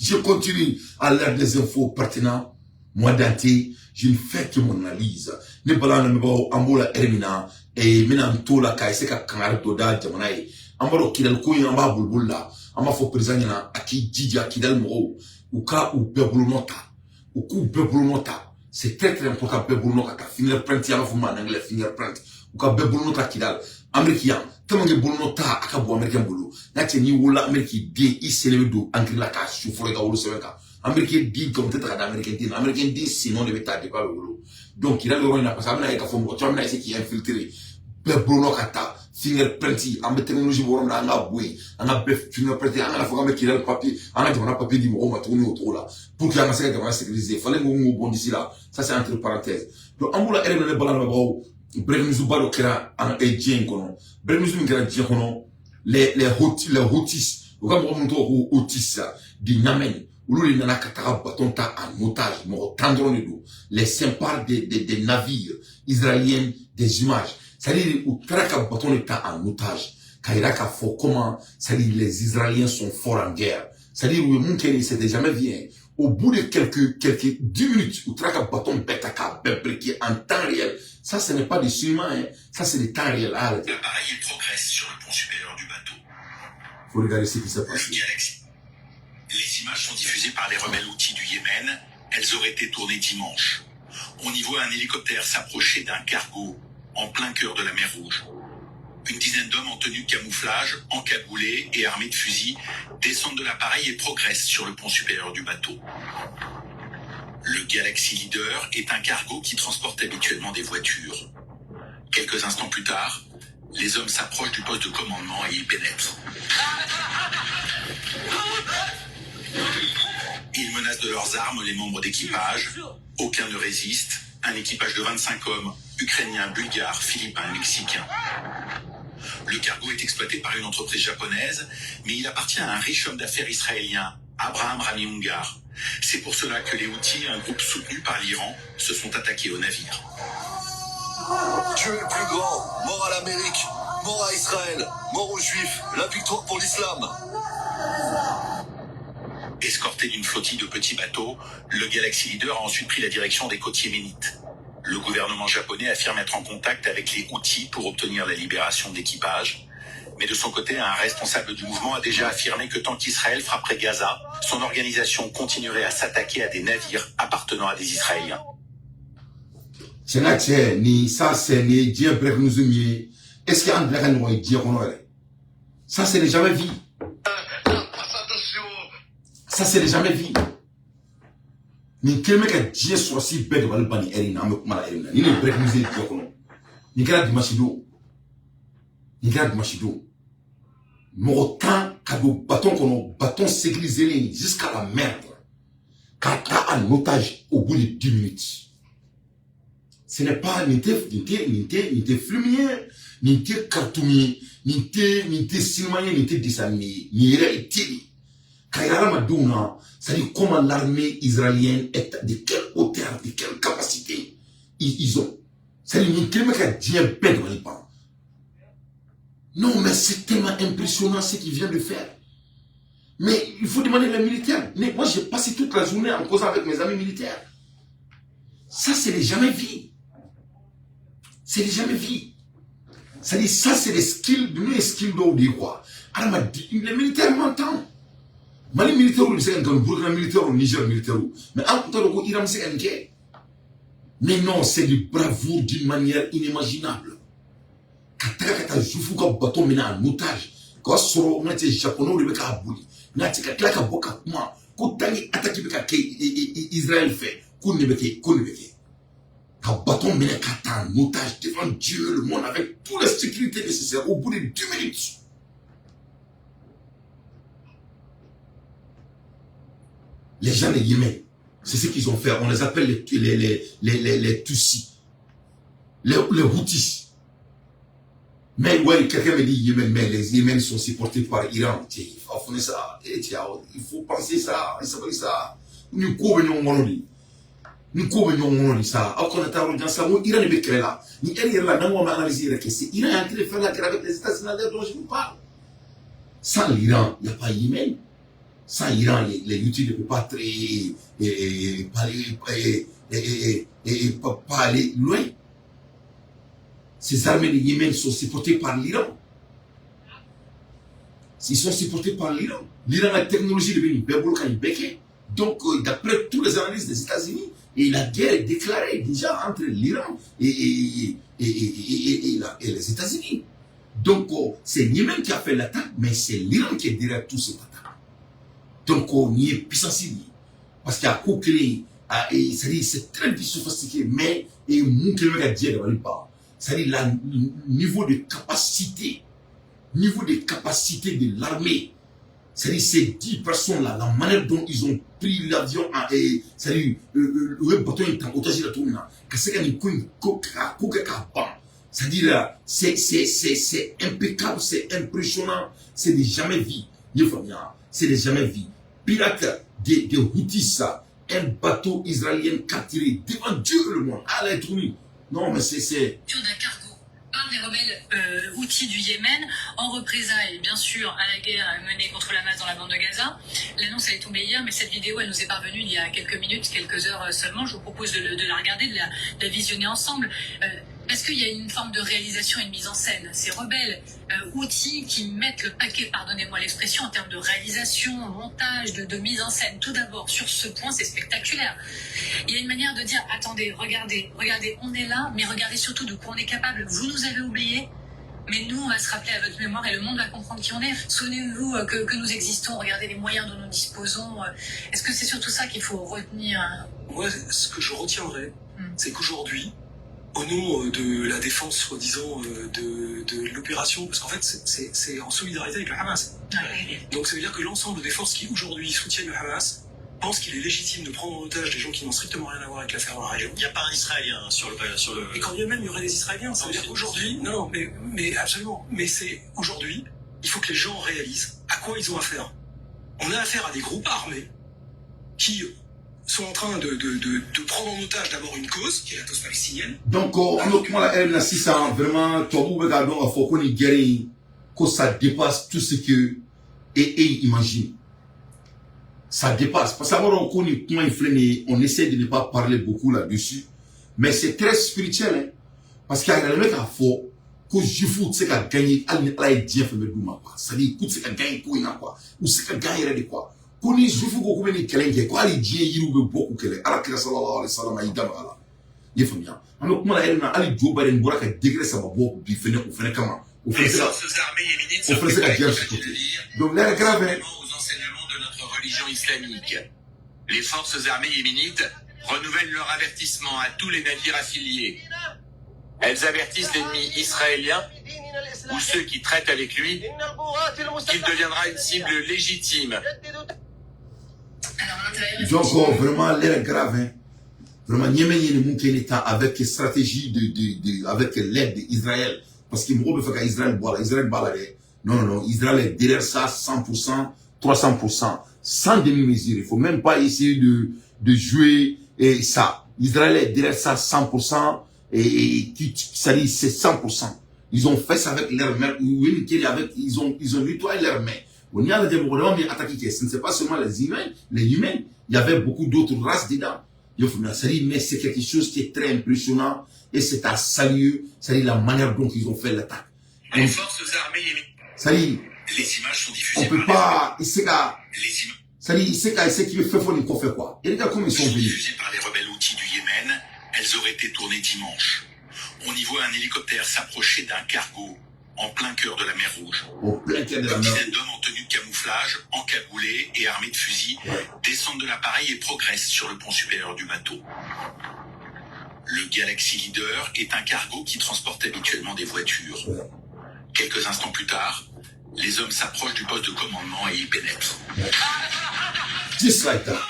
Je continue à l'heure des infos pertinentes. Moi, Dante, je ne fais que mon analyse. Ne bala na mebagaw an b'o la heure min na, n bɛna n t'o la k'a essayer ka kangari dɔ da jamana ye. An b'a dɔn Kidali ko in, an b'a boliboli la. An b'a fɔ président ɲɛna a k'i jija Kidali mɔgɔw u ka u bɛɛ bolonɔ ta, u k'u bɛɛ bolonɔ ta. C'est très très important, bɛɛ bolonɔ ka taa fingerprint, an b'a fɔ min ma en anglais fingerprint, u ka bɛɛ bolonɔ ta Kidali. Amérique yan, tellement que bolonɔ ta a ka bon américain bolo n'a cɛ, n'i wolola Amérique den, i selen bɛ don encre la k'a su fɔlɔ i ka wolosɛbɛn kan. Américain den nkalon tɛ ta ka da américain den na, américain den senɔ de bɛ taa depuis a bɛ wolo. Donc Kidali yɔrɔ in na, parce que a bɛna ye k'a fɔ mɔgɔ caman bɛna essayer k'i infiltrer. Bɛɛ bolonɔ ka ta fingerprint, an bɛ technologie bɔ yɔrɔ min na, an ka bɔ yen, an ka bɛɛ fingerprint, an kana fɔ k'an bɛ Kidali papier, an ka jamana papier di mɔgɔw ma tuguni o cogo la pour que an ka se ka jamana sécuriser. Fallait k'o bɔn disi la. Ça, c'est entre parenthèses. Donc an b'o la heure min na, ne balamɛbagaw, breaking news ba dɔ kɛra an diɲɛ in kɔnɔ. Breaking news min kɛra diɲɛ kɔnɔ, les Houthis, u ka mɔgɔ minnu tɔgɔ ko Houthis di Yemen, olu de nana ka taga bateau ta en otage, mɔgɔ 10 dɔrɔn de don. Les s'emparent des navires israéliens, des images, c'est-à-dire u taara ka bateau de ta en otage k'a yira k'a fɔ comment, c'est-à-dire les Israéliens sont forts en guerre. C'est-à-dire u ye mun kɛ nin, c'était jamais vu. Au bout de quelques 10 minutes, u taara ka bateau bɛɛ ta k'a bɛɛ briquer en temps réel. Ça, ce n'est pas du cinéma, hein. Ça, c'est du temps réel. Ah, L'appareil, il progresse sur le pont supérieur du bateau. Faut regarder ce qui s'est passé. Le Galaxy. Les images sont diffusées par les rebelles Houthis du Yémen. Elles auraient été tournées dimanche. On y voit un hélicoptère s'approcher d'un cargo en plein cœur de la mer Rouge. Une dizaine d'hommes en tenue de camouflage, encagoulés et armés de fusils, descendent de l'appareil et progressent sur le pont supérieur du bateau. Le Galaxy Leader est un cargo qui transporte habituellement des voitures. Quelques instants plus tard, Les hommes s'approchent du poste de commandement et y pénètrent. Ils menacent de leurs armes les membres d'équipage. Aucun ne résiste. Un équipage de 25 hommes, ukrainiens, bulgares, philippins et mexicains. Le cargo est exploité par une entreprise japonaise, mais il appartient à un riche homme d'affaires israélien, Abraham Rami Ungar. C'est pour cela que les Houthis, un groupe soutenu par l'Iran, se sont attaqués au navire. Dieu est plus grand, mort à l'Amérique, mort à Israël, mort aux Juifs, la victoire pour l'islam. Escorté d'une flottille de petits bateaux, le Galaxy Leader a ensuite pris la direction des côtes yéménites. Le gouvernement japonais affirme être en contact avec les Houthis pour obtenir la libération d'équipage. Mais de son côté, un responsable du mouvement a déjà affirmé que tant qu'Israël frapperait Gaza, son organisation continuerait à s'attaquer à des navires appartenant à des Israéliens. C'est ni ça, c'est ni Dieu. Est-ce qu'il y a un ça, c'est jamais vu. Ça, c'est jamais vu. Ni kelen bɛ ka diɲɛ sɔrɔsi bɛɛ dabali ban ni ɛri in na, an bɛ kuma la ɛri in na. Ni ne ye break news ye diɲɛ kɔnɔ. Nin kɛra dimanche don. Nin kɛra dimanche don. Mɔgɔ 10 ka don bateau kɔnɔ, bateau sécurisé jusqu'à la merde. K'a ta en otage au bout de 10 minutes. Ce n'est pas nin tɛ nin tɛ nin tɛ nin tɛ film ye, nin tɛ cartoon ye, nin tɛ cinéma ye, nin tɛ dessin animé ye. Nin réalité de. Ka yira hadamadenw na, c'est-à-dire comment l'armée israélienne est, de quelle hauteur, de quelle capacité ils ont. C'est-à-dire nin kelen bɛ ka diɲɛ bɛɛ dabali ban. Non, mais c'est tellement impressionnant ce qu'il vient de faire. Mais il faut demander les militaires. Mais moi, j'ai passé toute la journée en causant avec mes amis militaires. Ça, c'est les jamais vu. C'est les jamais vu. C'est-à-dire, ça, c'est des skills, des skills dɔw de ye quoi. Adamaden, les militaires m'entendent. Mali militaire bɛ se ka nin kɛ, Burkina militaire, Niger militaire. Mais an tun t'a dɔn ko Iran bɛ se ka nin kɛ. Mais non, c'est du bravoure d'une manière inimaginable. Ka taga ka taa jufu ka bateau minɛ en otage. K'a sɔrɔ n ka cɛ japonais de bɛ k'a boli. Nka cɛ ka tila ka bɔ ka kuma ko tant que attaque bɛ ka kɛ Israël fɛ, ko nin de bɛ kɛ, ko nin bɛ kɛ. Ka bateau minɛ ka taa en otage devant Dieu, le monde, avec toutes les sécurités nécessaires au bout de 10 minutes. Les gens de Yémen, c'est ce qu'ils ont fait. On les appelle les Tutsis, les Houthis. Mais ouais, quelqu'un me dit Yémen, mais les Yémen sont supportés par Iran. Il faut ça. Il faut penser ça. Il s'appelle ça. Ni ko bɛ ɲɔgɔn kɔnɔ de. Ni ko bɛ ɲɔgɔn kɔnɔ de sa. Aw kana taa yɔrɔ jan sa. N ko Iran de bɛ kɛlɛ la. Ni ɛri yɛrɛ la, n'an ko an bɛ analyse yɛrɛ kɛ, c'est Iran est en train de faire la guerre avec les États-Unis dont je vous parle. Sans l'Iran, il n'y a pas Yémen. Sans Iran, les Houthis ne peuvent pas très, pas aller loin. Ces armées de Yémen sont supportées par l'Iran. Ils sont supportés par l'Iran. L'Iran a la technologie de venir. Donc, d'après toutes les analyses des États-Unis, et la guerre est déclarée déjà entre l'Iran et les États-Unis. Donc, c'est Yémen qui a fait l'attaque, mais c'est l'Iran qui est derrière toute cette attaque. Donc, on y est puissance. Parce qu'il y a co-créé, c'est-à-dire, c'est très sophistiqué, mais, et mon c'est-à-dire, le niveau de capacité de l'armée, c'est-à-dire, ces 10 personnes-là, la manière dont ils ont pris l'avion, c'est-à-dire, le bateau est en otage la tourne, c'est-à-dire, c'est impeccable, c'est impressionnant, c'est du jamais vu. C'est du jamais vu. Pirate des Houthis, un bateau israélien capturé devant Dieu le monde. Allez, tourne. Non, mais c'est d'un cargo par les rebelles Houthis du Yémen, en représailles, bien sûr, à la guerre menée contre la Hamas dans la bande de Gaza. L'annonce, elle est tombée hier, mais cette vidéo, elle nous est parvenue il y a quelques minutes, quelques heures seulement. Je vous propose de la regarder, de la visionner ensemble. Parce qu'il y a une forme de réalisation et de mise en scène. Ces rebelles Houthis qui mettent le paquet, pardonnez-moi l'expression, en termes de réalisation, montage, de mise en scène. Tout d'abord, sur ce point, c'est spectaculaire. Il y a une manière de dire, attendez, regardez, regardez, on est là, mais regardez surtout de quoi on est capable. Vous nous avez oubliés, mais nous, on va se rappeler à votre mémoire et le monde va comprendre qui on est. Souvenez-vous que nous existons, regardez les moyens dont nous disposons. Est-ce que c'est surtout ça qu'il faut retenir? Moi, ce que je retiendrai, c'est qu'aujourd'hui, Au nom de la défense, soi-disant, de l'opération, parce qu'en fait, c'est en solidarité avec le Hamas. Donc ça veut dire que l'ensemble des forces qui aujourd'hui soutiennent le Hamas pensent qu'il est légitime de prendre en otage des gens qui n'ont strictement rien à voir avec l'affaire dans la région. Il n'y a pas un Israélien sur le. Et quand bien même il y aurait des Israéliens, ça veut dire qu'aujourd'hui, non, non, mais absolument, mais c'est aujourd'hui, il faut que les gens réalisent à quoi ils ont affaire. On a affaire à des groupes armés qui sont en train de prendre en otage d'abord une cause, qui est la cause palestinienne. Donc, an bɛ kuma la heure min na sisan, vraiment, tubabuw bɛ k'a dɔn k'a fɔ ko nin guerre in, ko ça dépasse tout ce que e imagine. Ça dépasse. Parce que a b'a dɔn ko nin kuma in filɛ nin ye, on essaie de ne pas parler beaucoup là-dessus, mais c'est très spirituel, hein, parce que a yɛrɛ bɛ k'a fɔ ko juifs tɛ se ka gagner hali ni Ala ye diɲɛ fɛn bɛɛ d'u ma, quoi. C'est à dire k'u tɛ se ka gagner ko in na, quoi. U tɛ se ka gagner yɛrɛ de, quoi. Ko ni juifs ko k'u bɛ nin kɛlɛ in kɛ, ko hali diɲɛ yiriw bɛ bɔ k'u kɛlɛ. Ala kira sallallahu alaihi wa sallam a y'i da maga a la. I ye faamuya? An bɛ kuma la heure min na, hali Joe Biden bɔra ka décret saba bɔ bi fɛnɛ, o fɛnɛ kama, o fɛnɛ se ka o fɛnɛ se ka guerre supporter. Donc l'heure est grave, hein. Aux enseignements de notre religion islamique. Les forces armées yéménites renouvellent leur avertissement à tous les navires affiliés. Elles avertissent l'ennemi israélien ou ceux qui traitent avec lui qu'il deviendra une cible légitime. Alors, à l'intérieur, Donc vraiment, l'heure est grave, hein. Vraiment, Yémen ye nin mun kɛ ni ta avec stratégie de avec l'aide d'Israël, parce que mɔgɔw bɛ fɛ ka Israël bɔ a la, Israël b'a la dɛ. Non, non, non, Israël est derrière ça 100%, 300%, sans demi-mesure. Il faut même pas essayer de jouer et ça. Israël est derrière ça 100% et qui, ça dit, c'est 100%. Ils ont fait ça avec leurs mains, oui, avec, ils ont nettoyé leurs mains. On y a des mais attaqué, ce ne sont pas seulement les humains, il y avait beaucoup d'autres races dedans. Mais c'est quelque chose qui est très impressionnant et c'est à saluer, c'est-à-dire la manière dont ils ont fait l'attaque. Les forces armées C'est-à-dire, Les images sont diffusées. On peut pas, il sait qu'à, Les images c'est-à-dire, il sait qu'il fait fort une fait quoi. Et regarde comment ils sont sont venus. Diffusées par les rebelles houthis du Yémen. Elles auraient été tournées dimanche. On y voit un hélicoptère s'approcher d'un cargo en plein cœur de la mer Rouge. Au plein cœur de la Une mer. Dizaine d'hommes en tenue de camouflage, encagoulés et armés de fusils, descendent de l'appareil et progressent sur le pont supérieur du bateau. Le Galaxy Leader est un cargo qui transporte habituellement des voitures. Quelques instants plus tard, les hommes s'approchent du poste de commandement et y pénètrent. Just like that.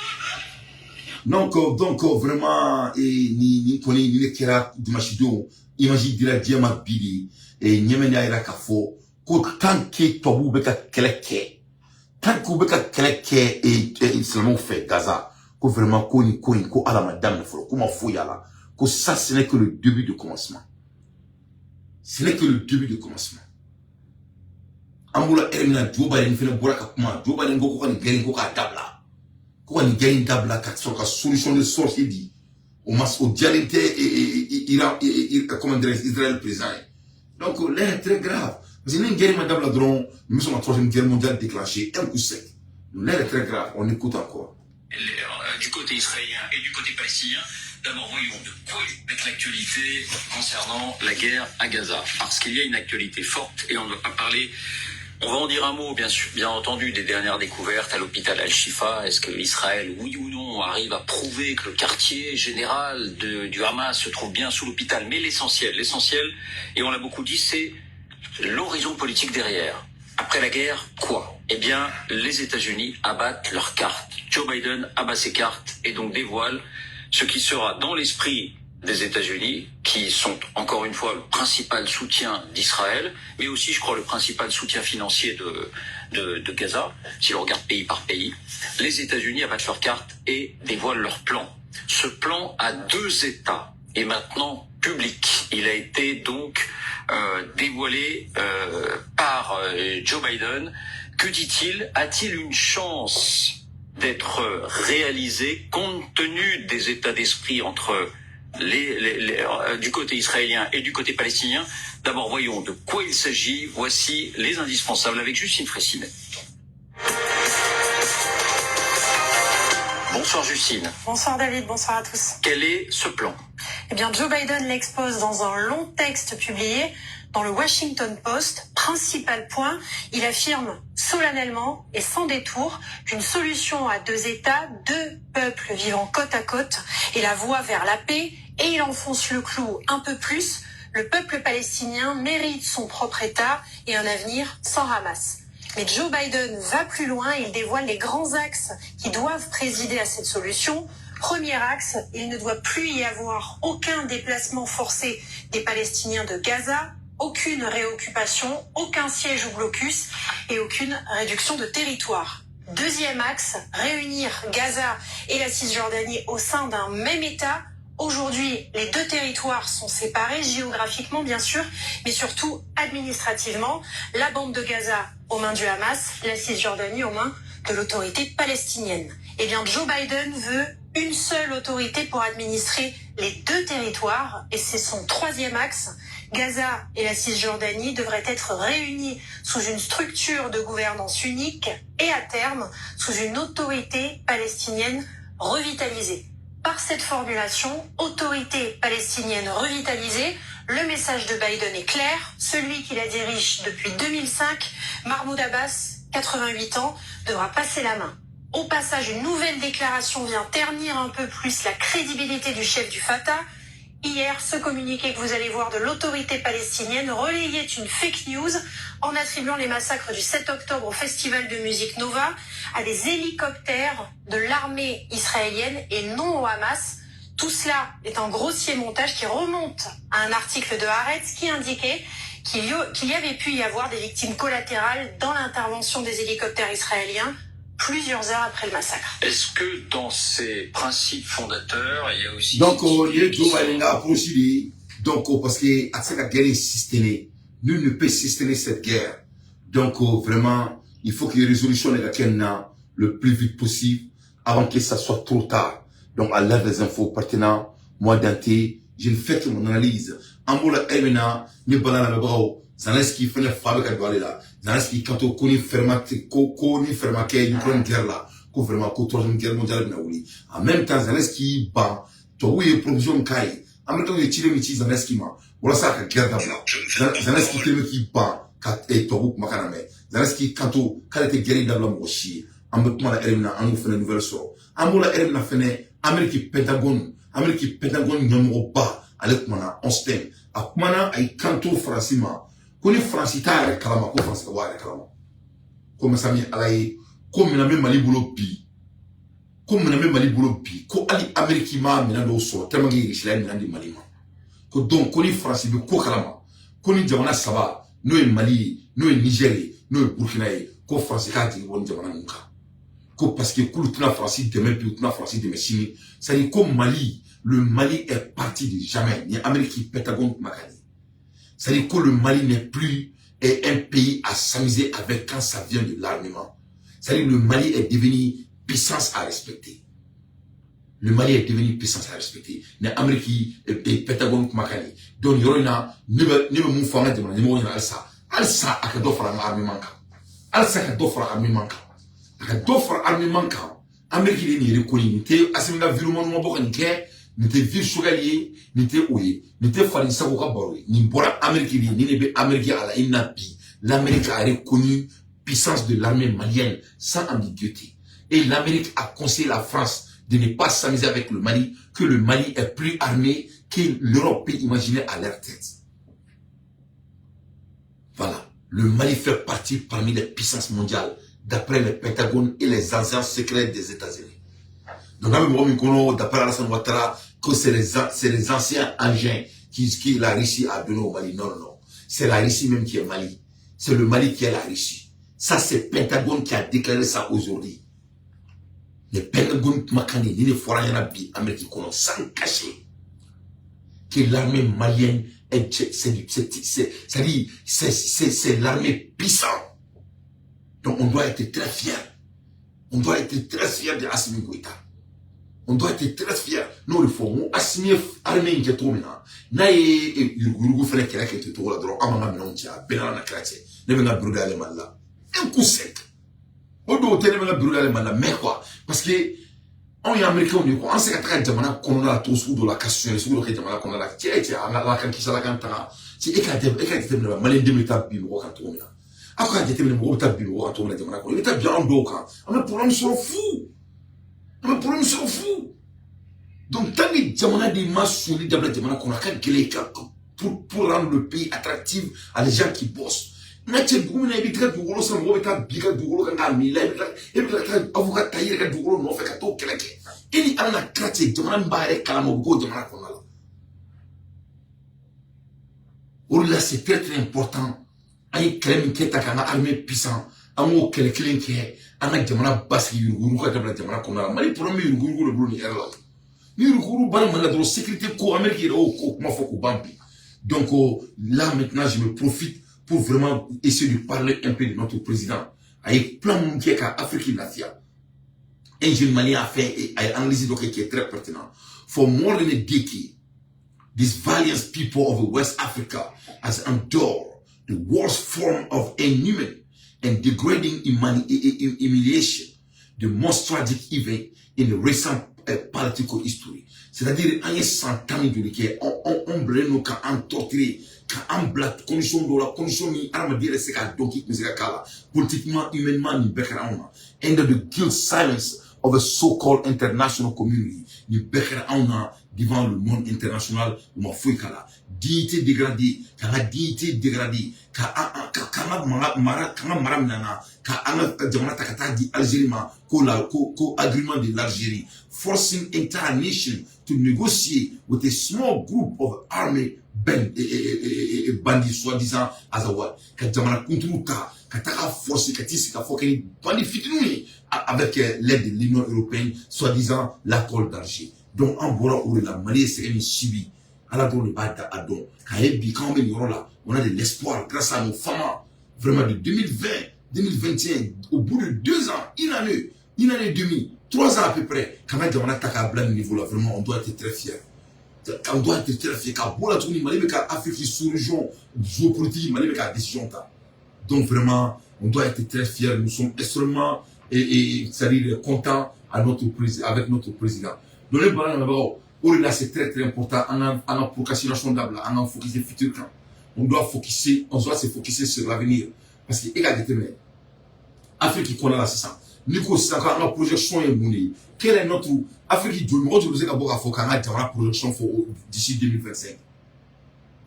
Donc, vraiment, et, ni, kɔni, ni ne kɛra dimanche don, image dira diɲɛ ma bi de, et Yémen y'a yira k'a fɔ ko tant que tubabuw bɛ ka kɛlɛ kɛ, tant que u bɛ ka kɛlɛ kɛ et silamɛw fɛ Gaza, ko vraiment, ko nin ko in, ko Ala ma daminɛ fɔlɔ, ko ma foyi y'a la, ko ça, ce n'est que le début de commencement. Ce n'est que le début de commencement. An bolo heure min na, Joe Biden fɛnɛ bɔra ka kuma. Joe Biden ko ko ka nin guerre in, ko k'a dabila, ko ka nin guerre in dabila ka sɔrɔ ka solution de sortie di. O ma, o diyalen tɛ Iran, comment dirais, Israël président ye. Donc l'heure est très grave, parce que ni guerre ma dabila dɔrɔn, nous sommes en troisième guerre mondiale déclenchée un coup sec. L'heure est très grave. On écoute encore. Du côté israélien et du côté palestinien. D'abord, voyons de quoi avec l'actualité concernant la guerre à Gaza. Parce qu'il y a une actualité forte et on ne va pas parler. On va en dire un mot, bien sûr, bien entendu, des dernières découvertes à l'hôpital Al-Shifa. Est-ce que Israël, oui ou non, arrive à prouver que le quartier général du Hamas se trouve bien sous l'hôpital? Mais l'essentiel, l'essentiel, et on l'a beaucoup dit, c'est l'horizon politique derrière. Après la guerre, quoi? Eh bien, les États-Unis abattent leurs cartes. Joe Biden abat ses cartes et donc dévoile ce qui sera dans l'esprit des États-Unis, qui sont encore une fois le principal soutien d'Israël, mais aussi, je crois, le principal soutien financier de Gaza, si l'on regarde pays par pays. Les États-Unis abattent leurs cartes et dévoilent leur plan. Ce plan à deux États est maintenant public. Il a été donc dévoilé par Joe Biden. Que dit-il? A-t-il une chance d'être réalisé compte tenu des états d'esprit entre les, du côté israélien et du côté palestinien? D'abord, voyons de quoi il s'agit. Voici les indispensables avec Justine Fraissinet. Bonsoir Justine. Bonsoir David, bonsoir à tous. Quel est ce plan? Eh bien, Joe Biden l'expose dans un long texte publié dans le Washington Post. Principal point, il affirme solennellement et sans détour qu'une solution à deux États, deux peuples vivant côte à côte est la voie vers la paix. Et il enfonce le clou un peu plus. Le peuple palestinien mérite son propre État et un avenir sans Hamas. Mais Joe Biden va plus loin, il dévoile les grands axes qui doivent présider à cette solution. Premier axe, il ne doit plus y avoir aucun déplacement forcé des Palestiniens de Gaza, aucune réoccupation, aucun siège ou blocus et aucune réduction de territoire. Deuxième axe, réunir Gaza et la Cisjordanie au sein d'un même État. Aujourd'hui, les deux territoires sont séparés géographiquement, bien sûr, mais surtout administrativement. La bande de Gaza aux mains du Hamas, la Cisjordanie aux mains de l'autorité palestinienne. Eh bien, Joe Biden veut une seule autorité pour administrer les deux territoires, et c'est son troisième axe. Gaza et la Cisjordanie devraient être réunis sous une structure de gouvernance unique et à terme sous une autorité palestinienne revitalisée. Par cette formulation, autorité palestinienne revitalisée, le message de Biden est clair. Celui qui la dirige depuis 2005, Mahmoud Abbas, 88 ans, devra passer la main. Au passage, une nouvelle déclaration vient ternir un peu plus la crédibilité du chef du Fatah. Hier, ce communiqué que vous allez voir de l'autorité palestinienne relayait une fake news en attribuant les massacres du 7 octobre au festival de musique Nova à des hélicoptères de l'armée israélienne et non au Hamas. Tout cela est un grossier montage qui remonte à un article de Haaretz qui indiquait qu'il y avait pu y avoir des victimes collatérales dans l'intervention des hélicoptères israéliens plusieurs heures après le massacre. Est-ce que dans ces principes fondateurs, il y a aussi... Donc, il y a Joe Biden a approché, donc, parce que à cette guerre est systémée. Nul ne peut sustainer cette guerre. Donc, vraiment, il faut qu'il y ait une résolution de la guerre le plus vite possible, avant que ça soit trop tard. Donc, à l'heure des infos pertinentes, moi, Dante, je ne fais que mon analyse. Ambola Emena, ne banana mebao, Zelensky fene fabe ka doale la. Zelensky kanto koni fermate, koni fermake, Ukraine guerre là, ko vraiment, ko troisième guerre mondiale bina wuli. En même temps, Zelensky ban, to oui, provision kai. Américain ye chile mi chi Zelensky ma. Wala sa ka guerre dabla. Zelensky teme ki ban, ka e to kuma kana me. Zelensky kanto, kale te guerre dabla mo shi. Ambe kuma la eremina, angu fene nouvelle soro. Ambola eremina fene, Amérique Pentagone, Amérique Pentagone ɲɛmɔgɔ ba, ale kumana Austin. A kumana a ye kanto Faransi ma. Ko ni Faransi t'a yɛrɛ kalama, ko Faransi ka bɔ a yɛrɛ kalama. Ko masa min Ala ye, ko minɛn bɛ Mali bolo bi. Ko minɛn bɛ Mali bolo bi. Ko hali Amérique ma minɛn dɔw sɔrɔ tellement que Russie ye minɛn di Mali ma. Ko donc ko ni Faransi bɛ ko kalama, ko ni jamana saba, n'o ye Mali ye, n'o ye Niger ye, n'o ye Burkina ye, ko Faransi k'a jigi bɔ ni jamana ninnu kan. Ko parce que k'olu tɛna Faransi dɛmɛ bi, u tɛna Faransi dɛmɛ sini. C'est-à-dire ko Mali, le Mali est parti de jamais. Ni Amérique Pentagone kumakan ye. C'est-à-dire que le Mali n'est plus un pays à s'amuser avec quand ça vient de l'armement. C'est-à-dire que le Mali est devenu puissance à respecter. Le Mali est devenu puissance à respecter. Ni Amérique et Pentagone kumakan ye. Donc yɔrɔ in na, ne bɛ mun fɔ an ka jamana ɲɛmɔgɔ ɲɛna halisa. Halisa a ka dɔ fara an ka armement kan. Halisa ka dɔ fara armement kan. A ka dɔ fara armement kan. Amérique de ye nin reconnu. Nin tɛ Assimi ka virement ma bɔ ka nin kɛ. Nin tɛ vie Choguel ye, nin tɛ o ye, nin tɛ Fali Sago ka baro ye. Nin bɔra Amérique de ye, nin de bɛ Amérique à la une na bi. L'Amérique a reconnu puissance de l'armée malienne sans ambiguïté. Et l'Amérique a conseillé la France de ne pas s'amuser avec le Mali, que le Mali est plus armé que l'Europe peut imaginer à leur tête. Voilà. Le Mali fait partie parmi les puissances mondiales, d'après le Pentagone et les anciens secrets des États-Unis. Donc, d'après Alassane Ouattara, que c'est les anciens engins qui la Russie a donné au Mali. Non, non, non. C'est la Russie même qui est Mali. C'est le Mali qui est la Russie. Ça, c'est Pentagone qui a déclaré ça aujourd'hui. Le Pentagone kumakan ni ne fɔra ɲɛna bi Amérique kɔnɔ sans cacher que l'armée malienne est, c'est-à-dire, c'est l'armée puissante. Donc, on doit être très fier. On doit être très fier de Assimi Goïta. On doit être très fier. N'o de fɔ n ko Assimi ye armée in kɛ cogo min na, n'a ye yuruguyurugu fɛnɛ kɛlɛ kɛ ten cogo la dɔrɔn, an b'an ka minɛnw cɛ, a bɛɛ n'an na kira cɛ. Ne bɛ n ka bureau dayɛlɛ Mali la. Un coup sec. O dɔw tɛ ne bɛ n ka bureau dayɛlɛ Mali la, mais quoi, parce que anw ye Américains de ye quoi, an se ka taga jamana kɔnɔna la cogo sugu dɔ la, ka sonyali sugu dɔ kɛ jamana kɔnɔna la. Cɛ cɛ, an ka Ala k'an kisi, Ala k'an tanga. Ci e k'a jateminɛ, Maliyɛn den bɛ taa bin mɔgɔ kan cogo min na. Aw k'a jateminɛ, mɔgɔw bɛ taa bin mɔgɔ kan cogo min na jamana kɔnɔ. I bɛ taa bin anw dɔw kan, an bɛ problème sɔrɔ fu. An bɛ problème sɔrɔ fu. Donc tant que jamana de ma sonyali dabila jamana kɔnɔ, a ka gɛlɛn ka pour rendre le pays attractif à les gens qui bossent. N ka cɛ, dugu min na i bɛ t'i ka dugukolo san, mɔgɔ bɛ taa bin i ka dugukolo kan k'a min i la, e bɛ tila ka taa avocat ta i yɛrɛ ka dugukolo nɔfɛ ka t'o kɛlɛ kɛ. E ni Ala na kira cɛ, jamana min b'a yɛrɛ kalama, o bɛ k'o jamana kɔnɔna la. O de la, c'est très très important. An ye kɛlɛ min kɛ ta k'an ka armée puissant, an k'o kɛlɛ kelen kɛ an ka jamana basigi, yuruguyurugu ka dabila jamana kɔnɔna la. Mali problème bɛ yuruguyurugu de bolo nin ɛri la. Ni yuruguyurugu banna Mali la dɔrɔn, sécurité ko, Amérique yɛrɛ y'o ko kuma fɔ k'o ban bi. Donc là maintenant, je me profite pour vraiment essayer de parler un peu de notre président. A ye plan mun kɛ ka Afrique lafiya? Un jeune Malien a fait, a ye analyse dɔ kɛ qui est très pertinent. For more than a decade, these valiant people of West Africa has endured the worst form of inhuman and degrading humiliation, the most tragic event in the recent political history. C'est-à-dire, an ye san tan ni joli kɛ, an bilalen don ka an torturer, ka an bila condition dɔw la, condition min hadamaden yɛrɛ se k'a dɔn k'i tun bɛ se ka k'a la. Politiquement, humainement, nin bɛɛ kɛra anw na. Under the guilt silence of a so-called international community. Nin bɛɛ kɛra anw na devant le monde international, u ma foyi k'a la. Dignité dégradée, k'an ka dignité dégradée, ka an ka k'an ka mara, k'an ka mara minɛ an na, ka an ka jamana ta ka taa di Algérie ma, ko la ko agrément de l'Algérie, forcing entire nation to negotiate with a small group of army bandits soi-disant Azawad, ka jamana kuntigiw ta ka taga forcer ka t'i sigi ka fɔ kɛ ni bandi fitininw ye avec l'aide de l'Union européenne, soi-disant l'accord d'Alger. Donc an bɔra o de la. Mali ye sɛgɛn min subi, Ala dɔrɔn de b'a da a dɔn. K'a ye bi k'anw bɛ nin yɔrɔ la, on a de l'espoir grâce à nos femmes. Vraiment, de 2020, 2021, au bout de 2 ans, une année, une année et demie, 3 ans à peu près, k'an ka jamana ta k'a bila nin niveau la, vraiment, on doit être très fiers, on doit être très fiers. Ka bɔ la tuguni, Mali bɛ ka Afrique sous-région géopolitique, Mali bɛ ka décision ta. Donc vraiment, on doit être très fiers. Nous sommes extrêmement et c'est-à-dire contents à notre président, avec notre président. Donc ne bala lamɛnbagaw, o de la, c'est très très important, an ka procrastination dabila, an ka focuser futur kan. On doit se focuser sur l'avenir, parce que e ka jateminɛ Afrique kɔnɔna la sisan, n'i ko sisan k'an ka projection ye mun de ye, quel est notre Afrique, joli mɔgɔ joli bɛ se ka bɔ k'a fɔ k'an ka jamana projection fɔ d'ici 2025?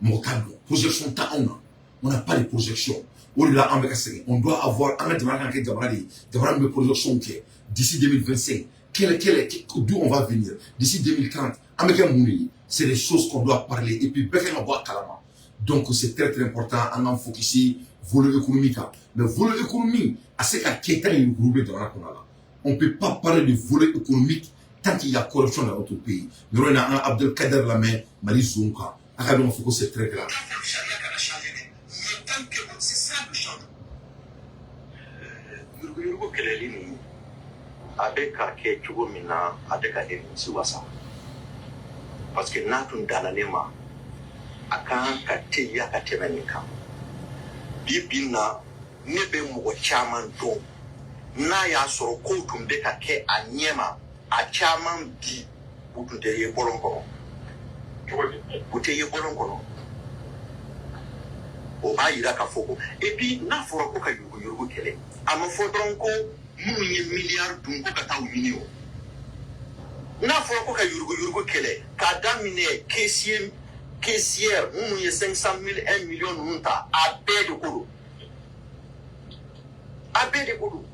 Mɔgɔ t'a dɔn. Projection tɛ anw na, on n'a pas de projection. O de la, an bɛ ka sɛgɛn. On doit avoir, an ka jamana kan ka kɛ jamana de ye, jamana min bɛ projection kɛ d'ici 2025, quel d'où on va venir d'ici 2030, an bɛ kɛ mun de ye? C'est des choses qu'on doit parler et puis bɛɛ kan ka bɔ a kalama. Donc c'est très très important, an k'an focuser volet économique kan. Mais volet économique a se ka kɛ tant que bɛ jamana kɔnɔ la. On peut pas parler de volet économique tant qu'il y a corruption dans notre pays. Yɔrɔ in na, an ka Abdelkader lamɛn Mali zone kan, a ka dɔn k'a fɔ ko c'est très grave. C'est ça le changement. Yuruguyurugu kɛlɛli nin, a bɛ ka kɛ cogo min na, a bɛ ka ne nimisi wasa, parce que n'a tun danna ne ma, a kan ka teliya ka tɛmɛ nin kan. Bi bi in na, ne bɛ mɔgɔ caman dɔn, n'a y'a sɔrɔ kow tun bɛ ka kɛ a ɲɛ ma, a caman bi, u tun tɛ ye bɔlɔn kɔnɔ, u tɛ ye bɔlɔn kɔnɔ. O b'a yira k'a fɔ ko, et puis n'a fɔra ko ka yuruguyurugu kɛlɛ, a ma fɔ dɔrɔn ko minnu ye miliyari dun ko ka taa u ɲini. O n'a fɔra ko ka yuruguyurugu kɛlɛ, k'a daminɛ caissier, caissière minnu ye 500 000, 1 million ninnu ta, a bɛɛ de ko don, a bɛɛ de ko don.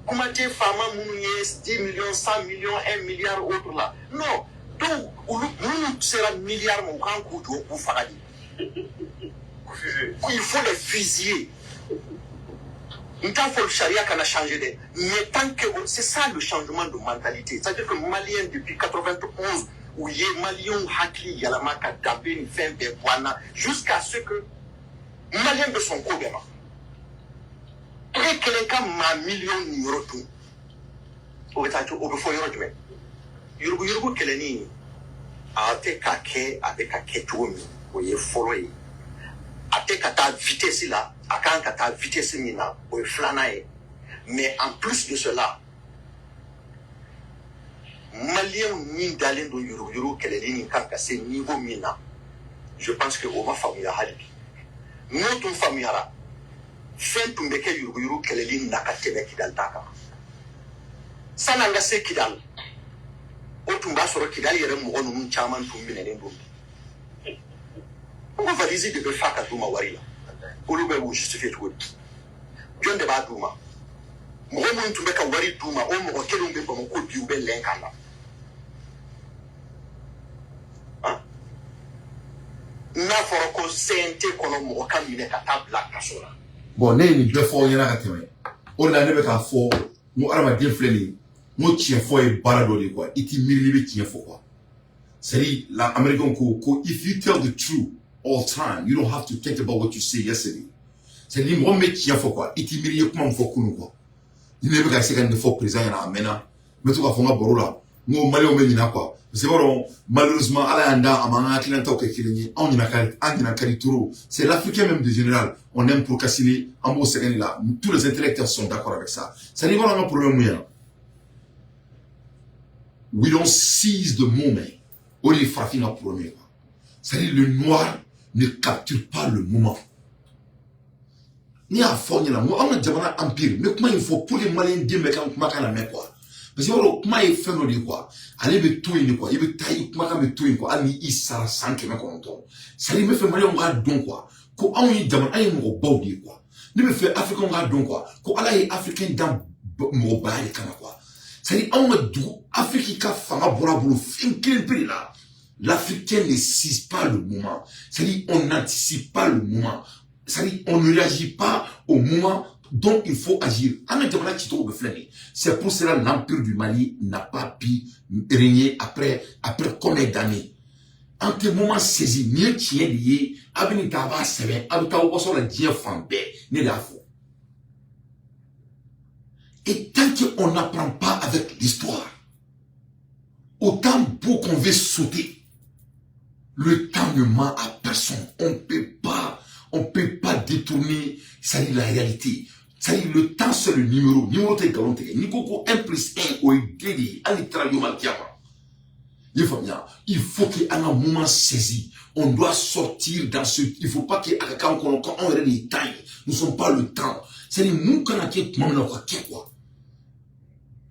Kuma tɛ faama minnu ye 10 millions, 100 millions, 1 milliard autre la. Non, donc olu minnu sera miliyari ma, u kan k'u jɔ k'u faga de. Il faut les fusiller. N t'a fɔ sariya kana changer dɛ, mais tant que, c'est ça le changement de mentalité, c'est-à-dire que Malien depuis 91, u ye Maliyɛnw hakili yɛlɛma ka danbe ni fɛn bɛɛ bɔ an na, jusqu'à ce que Maliyɛn bɛ sɔn ko bɛɛ ma. E kelen ka maa miliyɔn ni yɔrɔ dun, o bɛ taa o bɛ fɔ yɔrɔ jumɛn? Yuruguyurugu kɛlɛni, a tɛ ka kɛ, a bɛ ka kɛ cogo min, o ye fɔlɔ ye. A tɛ ka taa vitesse la a kan ka taa vitesse min na, o ye filanan ye. Mais en plus de cela, Maliyɛnw min dalen don yuruguyurugu kɛlɛli nin kan ka se niveau min na, je pense que o ma faamuya hali bi. N'o tun faamuyara, fɛn tun bɛ kɛ yuruguyurugu kɛlɛli nin na ka tɛmɛ Kidali ta kan. San'an ka se Kidali, O tun b'a sɔrɔ Kidali yɛrɛ mɔgɔ ninnu caman tun minɛnen don. N ko valise de bɛ fa ka d'u ma wari la, olu bɛ k'u justifier cogo di? Jɔn de b'a d'u ma? Mɔgɔ minnu tun bɛ ka wari d'u ma, o mɔgɔ kelenw bɛ Bamakɔ bi, u bɛ lɛn kan na. N'a fɔra ko CNT kɔnɔ mɔgɔ ka minɛ ka taa bila kaso la. Bon, ne ye nin bɛɛ fɔ aw ɲɛna ka tɛmɛ. O de la ne bɛ k'a fɔ n ko hadamaden filɛ nin ye, n ko tiɲɛ fɔ ye baara dɔ de ye quoi. I t'i miiri n'i bɛ tiɲɛ fɔ quoi. C'est-à-dire, l'américain ko if you tell the truth all time, you don't have to think about what you say yesterday. C'est-à-dire, mɔgɔ min bɛ tiɲɛ fɔ quoi, i t'i miiri i ye kuma min fɔ kunun quoi. Ni ne bɛ ka se ka nin de fɔ président ɲɛna a mɛnna, n bɛ to k'a fɔ n ka baro la, n ko maliyɛnw bɛ ɲina quoi. Parce que i b'a dɔn, malheureusement, Ala y'an da, a m'an ka hakilinataw kɛ kelen ye. Anw ɲina ka an ɲina ka di trop. C'est l'Africain même de général. On aime procrastiner, an b'o sɛgɛn de la. Tous les intellectuels sont d'accord avec ça. C'est-à-dire, i b'a dɔn an ka problème mun ye? We don't seize the moment. O de ye farafin ka problème ye quoi. C'est-à-dire, le noir ne capture pas le moment. N'i y'a fɔ aw ɲɛna, n ko an ka jamana empire, n bɛ kuma in fɔ pour que maliyɛn den bɛɛ ka kumakan lamɛn quoi. Parce que i b'a dɔn, kuma ye fɛn dɔ de ye quoi. Ale bɛ to yen de quoi. I bɛ taa, i kumakan bɛ to yen quoi, hali ni i sara san 900. C'est-à-dire, n bɛ fɛ maliyɛnw k'a dɔn quoi, ko anw ye jamana, an ye mɔgɔbaw de ye quoi. Ne bɛ fɛ africains k'a dɔn quoi, ko Ala ye africain dan mɔgɔbaya de kama quoi. C'est-à-dire, anw ka dugu Afrique ka fanga bɔra a bolo fɛn kelen pe de la. L'Africain ne saisit pas le moment. C'est-à-dire, on n'anticipe pas le moment. C'est-à-dire, on ne réagit pas au moment dont il faut agir. An ka jamana cicogo bɛ filɛ nin ye. C'est pour cela l'empire du Mali n'a pas pu régner après combien d'années. An tɛ moment saisi. Nin ye tiɲɛ de ye. A bɛ nin ta, a b'a sɛbɛn, a bɛ taa waso la diɲɛ fan bɛɛ. Ne de y'a fɔ. Et tant qu'on n'apprend pas avec l'histoire, autant beau qu'on veut sauter, le temps ne ment à personne. On peut pas détourner, c'est-à-dire la réalité. C'est-à-dire le temps, c'est le numéro. Numéro tɛ nkalon tigɛ. N'i ko ko 1 plus 1, o ye 2 de ye. Hali n'i taara yoma kiyama. I ye faamuya? Il faut que an ka moment saisi. On doit sortir dans ce. Il faut pas que a ka k'an kɔnɔ ko anw yɛrɛ de ye temps ye. Nous sommes pas le temps. C'est-à-dire mun kan ka kɛ tuma min na, o ka kɛ quoi.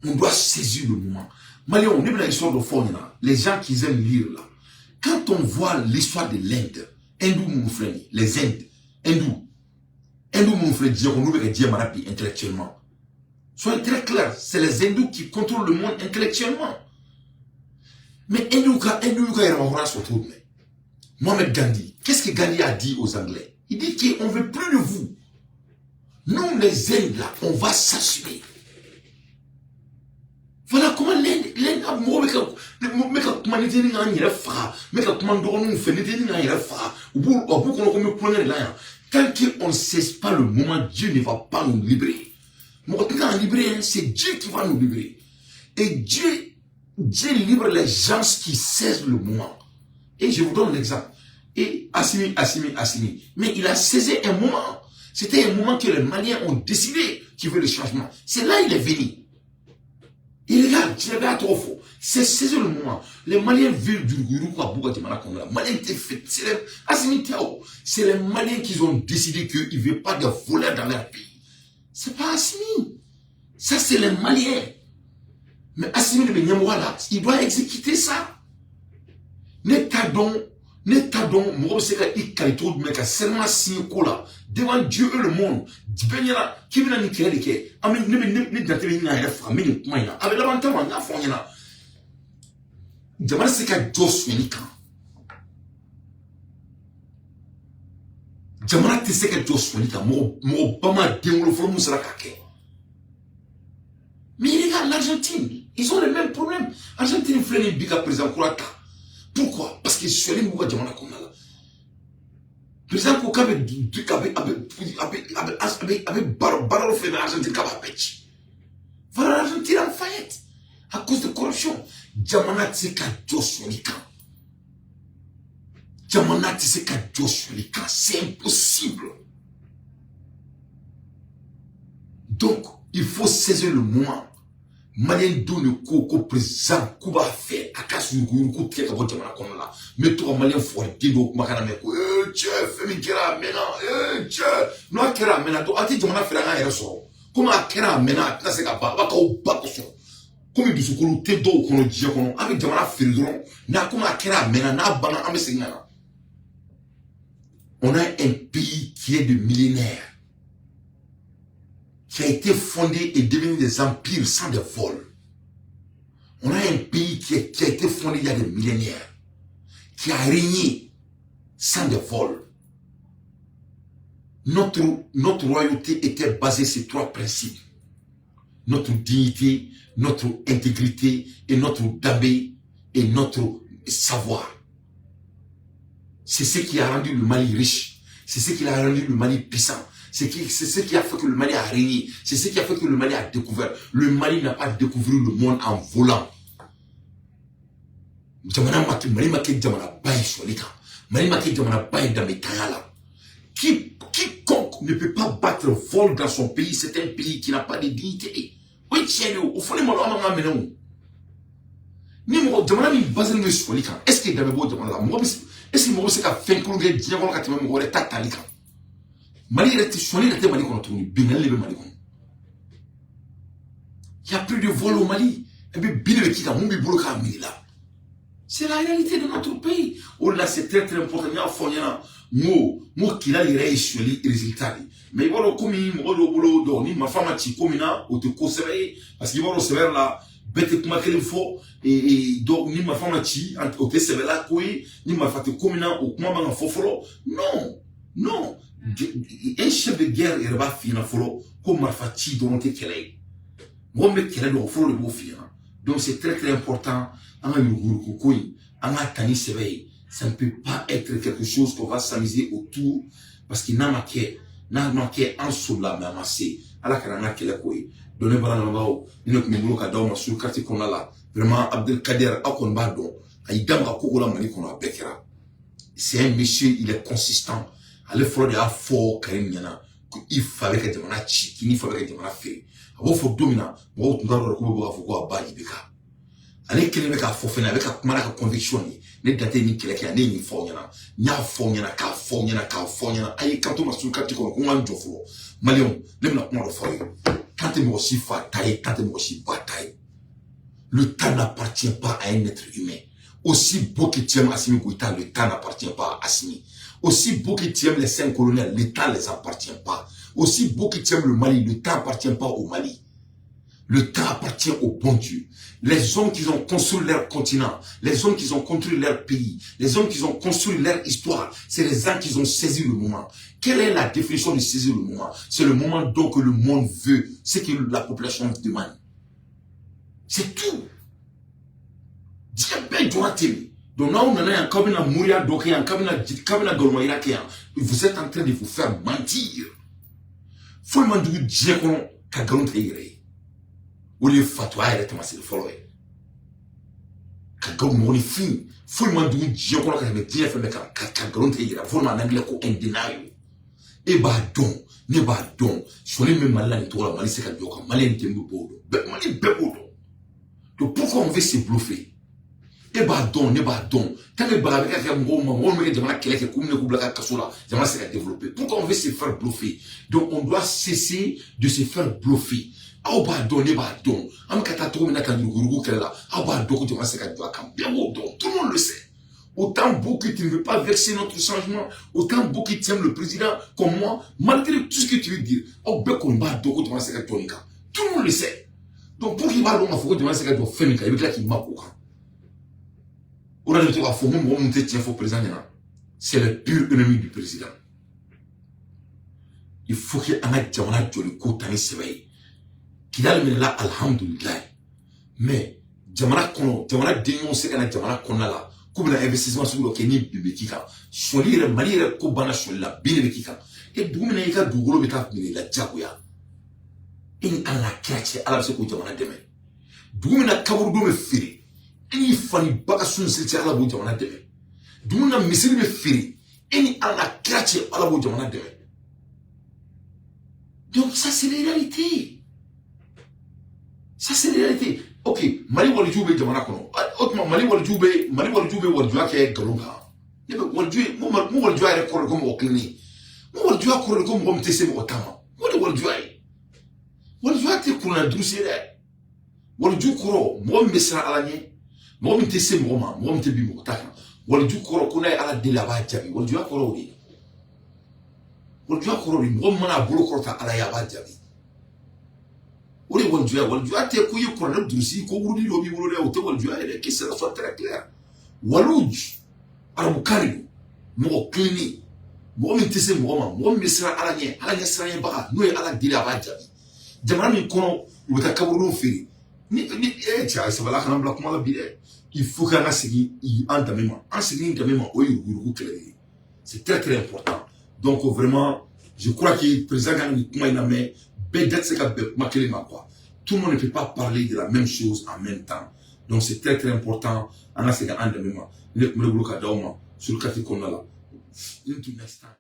On doit saisir le moment. Maliens, ne bɛna histoire dɔ fɔ aw ɲɛna. Les gens qui aiment lire là. Quand on voit l'histoire de l'Inde, Hindou minnu filɛ nin ye, les Indes, Hindou, Hindou minnu filɛ diɲɛ kɔnɔ, n'u bɛ ka diɲɛ mara bi intellectuellement. Soyez très clair, c'est les hindous qui contrôlent le monde intellectuellement. Mais hindou ka yɛrɛmahɔrɔnya sɔrɔ cogo jumɛn? Mohamed Gandhi, qu'est-ce que Gandhi a dit aux Anglais? Il dit qu'on ne veut plus de vous. Nous, les Indes, là, on va s'assumer. Voilà comment l'Inde a mɔgɔ bɛ ka kuma ne tɛ ni k'an yɛrɛ faga, n bɛ ka kuma n dɔgɔninw fɛ, ne tɛ ni k'an yɛrɛ faga. U b'u a b'u kɔnɔ ko n bɛ kulonkɛ de la yan. Tant qu'on ne cesse pas le moment, Dieu ne va pas nous libérer. Mɔgɔ tɛ k'an libérer, hein, c'est Dieu qui va nous libérer. Et Dieu libre les gens qui saisissent le moment. Et je vous donne l'exemple. Et Assimi, Assimi, Assimi. Mais il a saisi un moment. C'était un moment que les Maliens ont décidé qu'ils veulent le changement. C'est là il est venu. Il regarde, tu l'as trop fort. C'est saisir le moment. Les Maliens veulent du yuruguyurugu ka b'u ka jamana kɔnɔ la. Maliens tɛ fɛ. C'est les Assimi tɛ o. C'est les Maliens qui ont décidé qu'ils ne veulent pas de voleurs dans leur pays. C'est pas Assimi. Ça, c'est les Maliens. Mais Assimi de bɛ ɲɛmɔgɔ la, il doit exécuter ça. Ne t'a dɔn, ne t'a dɔn mɔgɔ bɛ se ka i kali cogo jumɛn ka serment signer ko la devant Dieu et le monde, bɛɛ ɲɛna k'i bɛna nin kɛlɛ de kɛ. An bɛ ne bɛ ne ne jate bɛ ɲini k'an yɛrɛ faga, n bɛ nin kuma in na. A bɛ laban ta ma, n y'a fɔ aw ɲɛna. Jamana tɛ se ka jɔ sonyɛli kan. Jamana tɛ se ka jɔ sonyɛli kan. Mɔgɔ mɔgɔba ma den wolo fɔlɔ mun sera k'a kɛ. Mais regarde l'Argentine, ils ont le même problème. Argentine filɛ nin ye bi ka président kura ta. Pourquoi? Parce que sonyɛli b'u ka jamana kɔnɔna la. Président ko k'a bɛ a bɛ a bɛ a bɛ a bɛ a bɛ a bɛ baara dɔ filɛ nin ye Argentine, k'a b'a bɛɛ ci. Voilà l'Argentine en faillite à cause de corruption. Jamana tɛ se ka jɔ sonyɛli kan. Jamana tɛ se ka jɔ sonyɛli kan. C'est impossible. Donc, il faut saisir le moment. Malien denw de ko ko président k'u b'a fɛ a ka yuruguyurugu tigɛ ka bɔ jamana kɔnɔ la. N bɛ to ka malien fɔriden dɔw kumakan lamɛn ko ee cɛ, fɛn min kɛra a mɛnna, ee cɛ, n'a kɛra a mɛnna, donc a tɛ jamana feere an k'an yɛrɛ sɔrɔ. Komi a kɛra a mɛnna, a tɛna se ka ban, a b'a k'aw ba kosɔn. Komi dusukolo tɛ dɔw kɔnɔ diɲɛ kɔnɔ, an bɛ jamana feere dɔrɔn n'a komi a kɛra, a mɛnna, n'a banna, an bɛ segin ka na. On a un pays qui est de millénaires, qui a été fondé et devenu des empires sans des vols. On a un pays qui a été fondé il y a des millénaires, qui a régné sans des vols. Notre royauté était basée sur trois principes: notre dignité, notre intégrité et notre danbe et notre savoir. C'est ce qui a rendu le Mali riche. C'est ce qui a rendu le Mali puissant. C'est ce qui a fait que le Mali a régné. C'est ce qui a fait que le Mali a découvert. Le Mali n'a pas découvert le monde en volant. Jamana ma kɛ, Mali ma kɛ jamana ba ye sɔli kan. Mali ma kɛ jamana ba ye danbetanya la. Quiconque ne peut pas battre vol dans son pays, c'est un pays qui n'a pas de dignité. O ye tiɲɛ de ye. O fɔli malo, an man ka minɛ o. Ni mɔgɔ jamana min basé bɛ sɔli kan, est ce que danbe b'o jamana la? Mɔgɔ bɛ, est ce que mɔgɔ bɛ se ka fɛn kolon kɛ diɲɛ kɔnɔ ka tɛmɛ mɔgɔ wɛrɛ ta tali kan? Mali yɛrɛ tɛ, sɔli yɛrɛ tɛ Mali kɔnɔ tuguni, binkanni de bɛ Mali kɔnɔ. Il y a plus de vol au Mali. Et puis bin de bɛ k'i kan, mun b'i bolo k'a miiri la. C'est la réalité de notre pays. O de la, c'est très très important. N y'a fɔ ɲɛna, n ko Kidali yɛrɛ ye sonyali résultat de. Mais i b'a dɔn, komi mɔgɔ dɔw bolo dɔn ni marifa ma ci ko min na, o tɛ ko sɛbɛ ye, parce que i b'a dɔn, sɛbɛ la, bɛɛ tɛ kuma kelen fɔ. Donc ni marifa ma ci, o tɛ sɛbɛla ko ye. Ni marifa tɛ ko min na, o kuma man ka fɔ fɔlɔ. Non, non, un chef de guerre yɛrɛ b'a f'i ɲɛna fɔlɔ ko marifa ci dɔrɔn tɛ kɛlɛ ye. Mɔgɔ min bɛ kɛlɛ dɔn, o fɔlɔ de b'o f'i ɲɛna. Donc c'est très très important, an ka yuruguyurugu ko in, an k'a ta ni sɛbɛ ye. Ça ne peut pas être quelque chose qu'on va s'amuser autour, parce que n'a ma kɛ, an solila, mais a ma se. Ala kana an ka kɛlɛ ko ye. Donc ne bala lamɛnbagaw, ni ne tun bɛ n bolo ka d'aw ma sur carte kɔnɔna la. Vraiment, Abdelkader, aw kɔni b'a dɔn, a y'i da maga koko la Mali kɔnɔ, a bɛɛ kɛra. C'est un monsieur, il est consistant. Ale fɔlɔ de y'a fɔ Karim ɲɛna ko i fa bɛ ka jamana ci, k'i ni fa bɛ ka jamana feere. A b'o fɔ don min na, mɔgɔw tun t'a dɔn k'u bɛ bɔ k'a fɔ ko a ba IBK. Ale kelen bɛ k'a fɔ fɛnɛ, a bɛ ka kuma n'a ka conviction ye. Ne dante ye nin kɛlɛ kɛ, ne ye nin fɔ aw ɲɛna, n y'a fɔ aw ɲɛna, k'a fɔ aw ɲɛna, k'a fɔ aw ɲɛna. A y'i kanto ma sur carte kɔnɔ ko n ka n jɔ fɔlɔ. Maliyɛnw, ne bɛna kuma dɔ fɔ aw ye. Kan tɛ mɔgɔ si fa ta ye, kan tɛ mɔgɔ si ba ta ye. Le temps n'appartient pas à un être humain. Aussi beau que tu aimes Assimi Goïta, le temps n'appartient pas à Assimi. Aussi beau que tu aimes les cinq colonels, le temps ne les appartient pas. Aussi beau que tu aimes le Mali, le temps n'appartient pas au Mali. Le temps appartient au bon Dieu. Les hommes qui ont construit leur continent, les hommes qui ont construit leur pays, les hommes qui ont construit leur histoire, c'est les gens qui ont saisi le moment. Quelle est la définition de saisir le moment? C'est le moment donc que le monde veut, ce que la population demande. C'est tout. Diɲɛ bɛɛ jɔra ten. Donc n'aw nana yan k'aw bɛna moriya dɔ kɛ yan, k'aw bɛna nkalonmayira kɛ yan, vous êtes en train de vous faire mentir. Foyi man jugu diɲɛ kɔnɔ ka nkalon tigɛ i yɛrɛ ye. O de ye fatuya yɛrɛ taamasere fɔlɔ ye. Ka nkalon, mɔgɔninfin, foyi man jugu diɲɛ kɔnɔ ka tɛmɛ diɲɛ fɛn bɛɛ kan ka nkalon tigɛ i yɛrɛ ye. A bɛ fɔ o ma en anglais ko indéniable. E b'a dɔn, ne b'a dɔn, sɔnni min bɛ Mali la nin cogo la, Mali se ka jɔ kan. Maliyɛn den b'o dɔn, bɛɛ, Mali bɛɛ b'o dɔn. Donc pourquoi on veut se bluffer? E b'a dɔn, ne b'a dɔn, tant que baga bɛ ka kɛ mɔgɔw ma, mɔgɔw bɛ kɛ jamana kɛlɛ kɛ k'u minɛ k'u bila ka kaso la, jamana se ka développer. Pourquoi on veut se faire bluffer? Donc on doit cesser de se faire bluffer. Aw b'a dɔn, ne b'a dɔn, an bɛ ka taa cogo min na ka yuruguyurugu kɛlɛ la, aw b'a dɔn ko jamana se ka jɔ a kan. Bɛɛ b'o dɔn, tout le monde le sait. Autant beau que tu ne veux pas verser notre changement, autant beau que tu aimes le président comme moi, malgré tout ce que tu veux dire, aw bɛɛ kɔni b'a dɔn ko jamana se ka jɔ nin kan. Tout le monde le sait. Donc pour qu'il b'a dɔn k'a fɔ ko jamana se ka jɔ fɛn min kan, i bɛ tila k'i ma k'o kan. O de la, ne bɛ to k'a fɔ n ko mɔgɔ minnu tɛ tiɲɛ fɔ président ɲɛna, c'est le pur ennemi du président. Il faut que an ka jamana jɔli ko ta ni sɛbɛ ye. Kidali minɛla, alhamdulilayi, mais jamana kɔnɔ, jamana den se ka na jamana kɔnɔna la k'u bɛna investissement sugu dɔ kɛ, ni bin bɛ k'i kan, sɔli yɛrɛ, Mali yɛrɛ ko banna sɔli la, bin de bɛ k'i kan. E dugu min na, i ka dugukolo bɛ taa minɛ i la diyagoya, e ni Ala kira cɛ, Ala bɛ se k'o jamana dɛmɛ? Dugu min na kaburudon bɛ feere, e ni fa ni ba ka sun seli cɛ, Ala b'o jamana dɛmɛ? Dugu min na misiri bɛ feere, e ni Ala kira cɛ, Ala b'o jamana dɛmɛ? Donc ça, c'est la réalité, ça, c'est la réalité. Ok, Mali walijuw bɛ jamana kɔnɔ. O tuma Mali walijuw bɛ walijuya kɛ nkalon kan. Ne bɛ waliju ye, n ko walijuya yɛrɛ kɔrɔ de ko mɔgɔ kilennen. N ko walijuya kɔrɔ de ko mɔgɔ min tɛ se mɔgɔ ta ma. N ko de walijuya ye, walijuya tɛ kuranna durusi ye dɛ. Waliju kɔrɔ, mɔgɔ min bɛ siran Ala ɲɛ, mɔgɔ min tɛ se mɔgɔ ma, mɔgɔ min tɛ bin mɔgɔ ta kan. Waliju kɔrɔ, ko n'a ye Ala deli, a b'a jaabi. Walijuya kɔrɔ o de ye. Walijuya kɔrɔ de, mɔgɔ min mana a bolo kɔrɔta Ala ye, a b'a jaabi. O de ye walijuya. Walijuya tɛ ko i ye kuranɛ durusi, ko wurudi dɔ b'i bolo dɛ, o tɛ walijuya ye dɛ. Que cela soit très clair. Waluj, arabukan de don. Mɔgɔ kilennen, mɔgɔ min tɛ se mɔgɔ ma, mɔgɔ min bɛ siran Ala ɲɛ, Ala ɲɛ siranɲɛbaga, n'o ye Ala deli, a b'a jaabi. Jamana min kɔnɔ u bɛ taa kaburudenw feere ni e cɛ, a sabali, a kana bila kuma la bi dɛ. Il faut qu'an ka segin an danbe ma. An segin danbe ma, o ye yuruguyurugu kɛlɛ ye. C'est très très important. Donc vraiment, je crois que président kan nin kuma in na, mais bɛɛ da tɛ se ka bɛn kuma kelen ma quoi. Tout le monde ne peut pas parler de la même chose en même temps. Donc c'est très très important, an ka segin an danbe ma. Ne tun bɛ bolo ka d'aw ma sur kati kɔnɔna la. Into next time.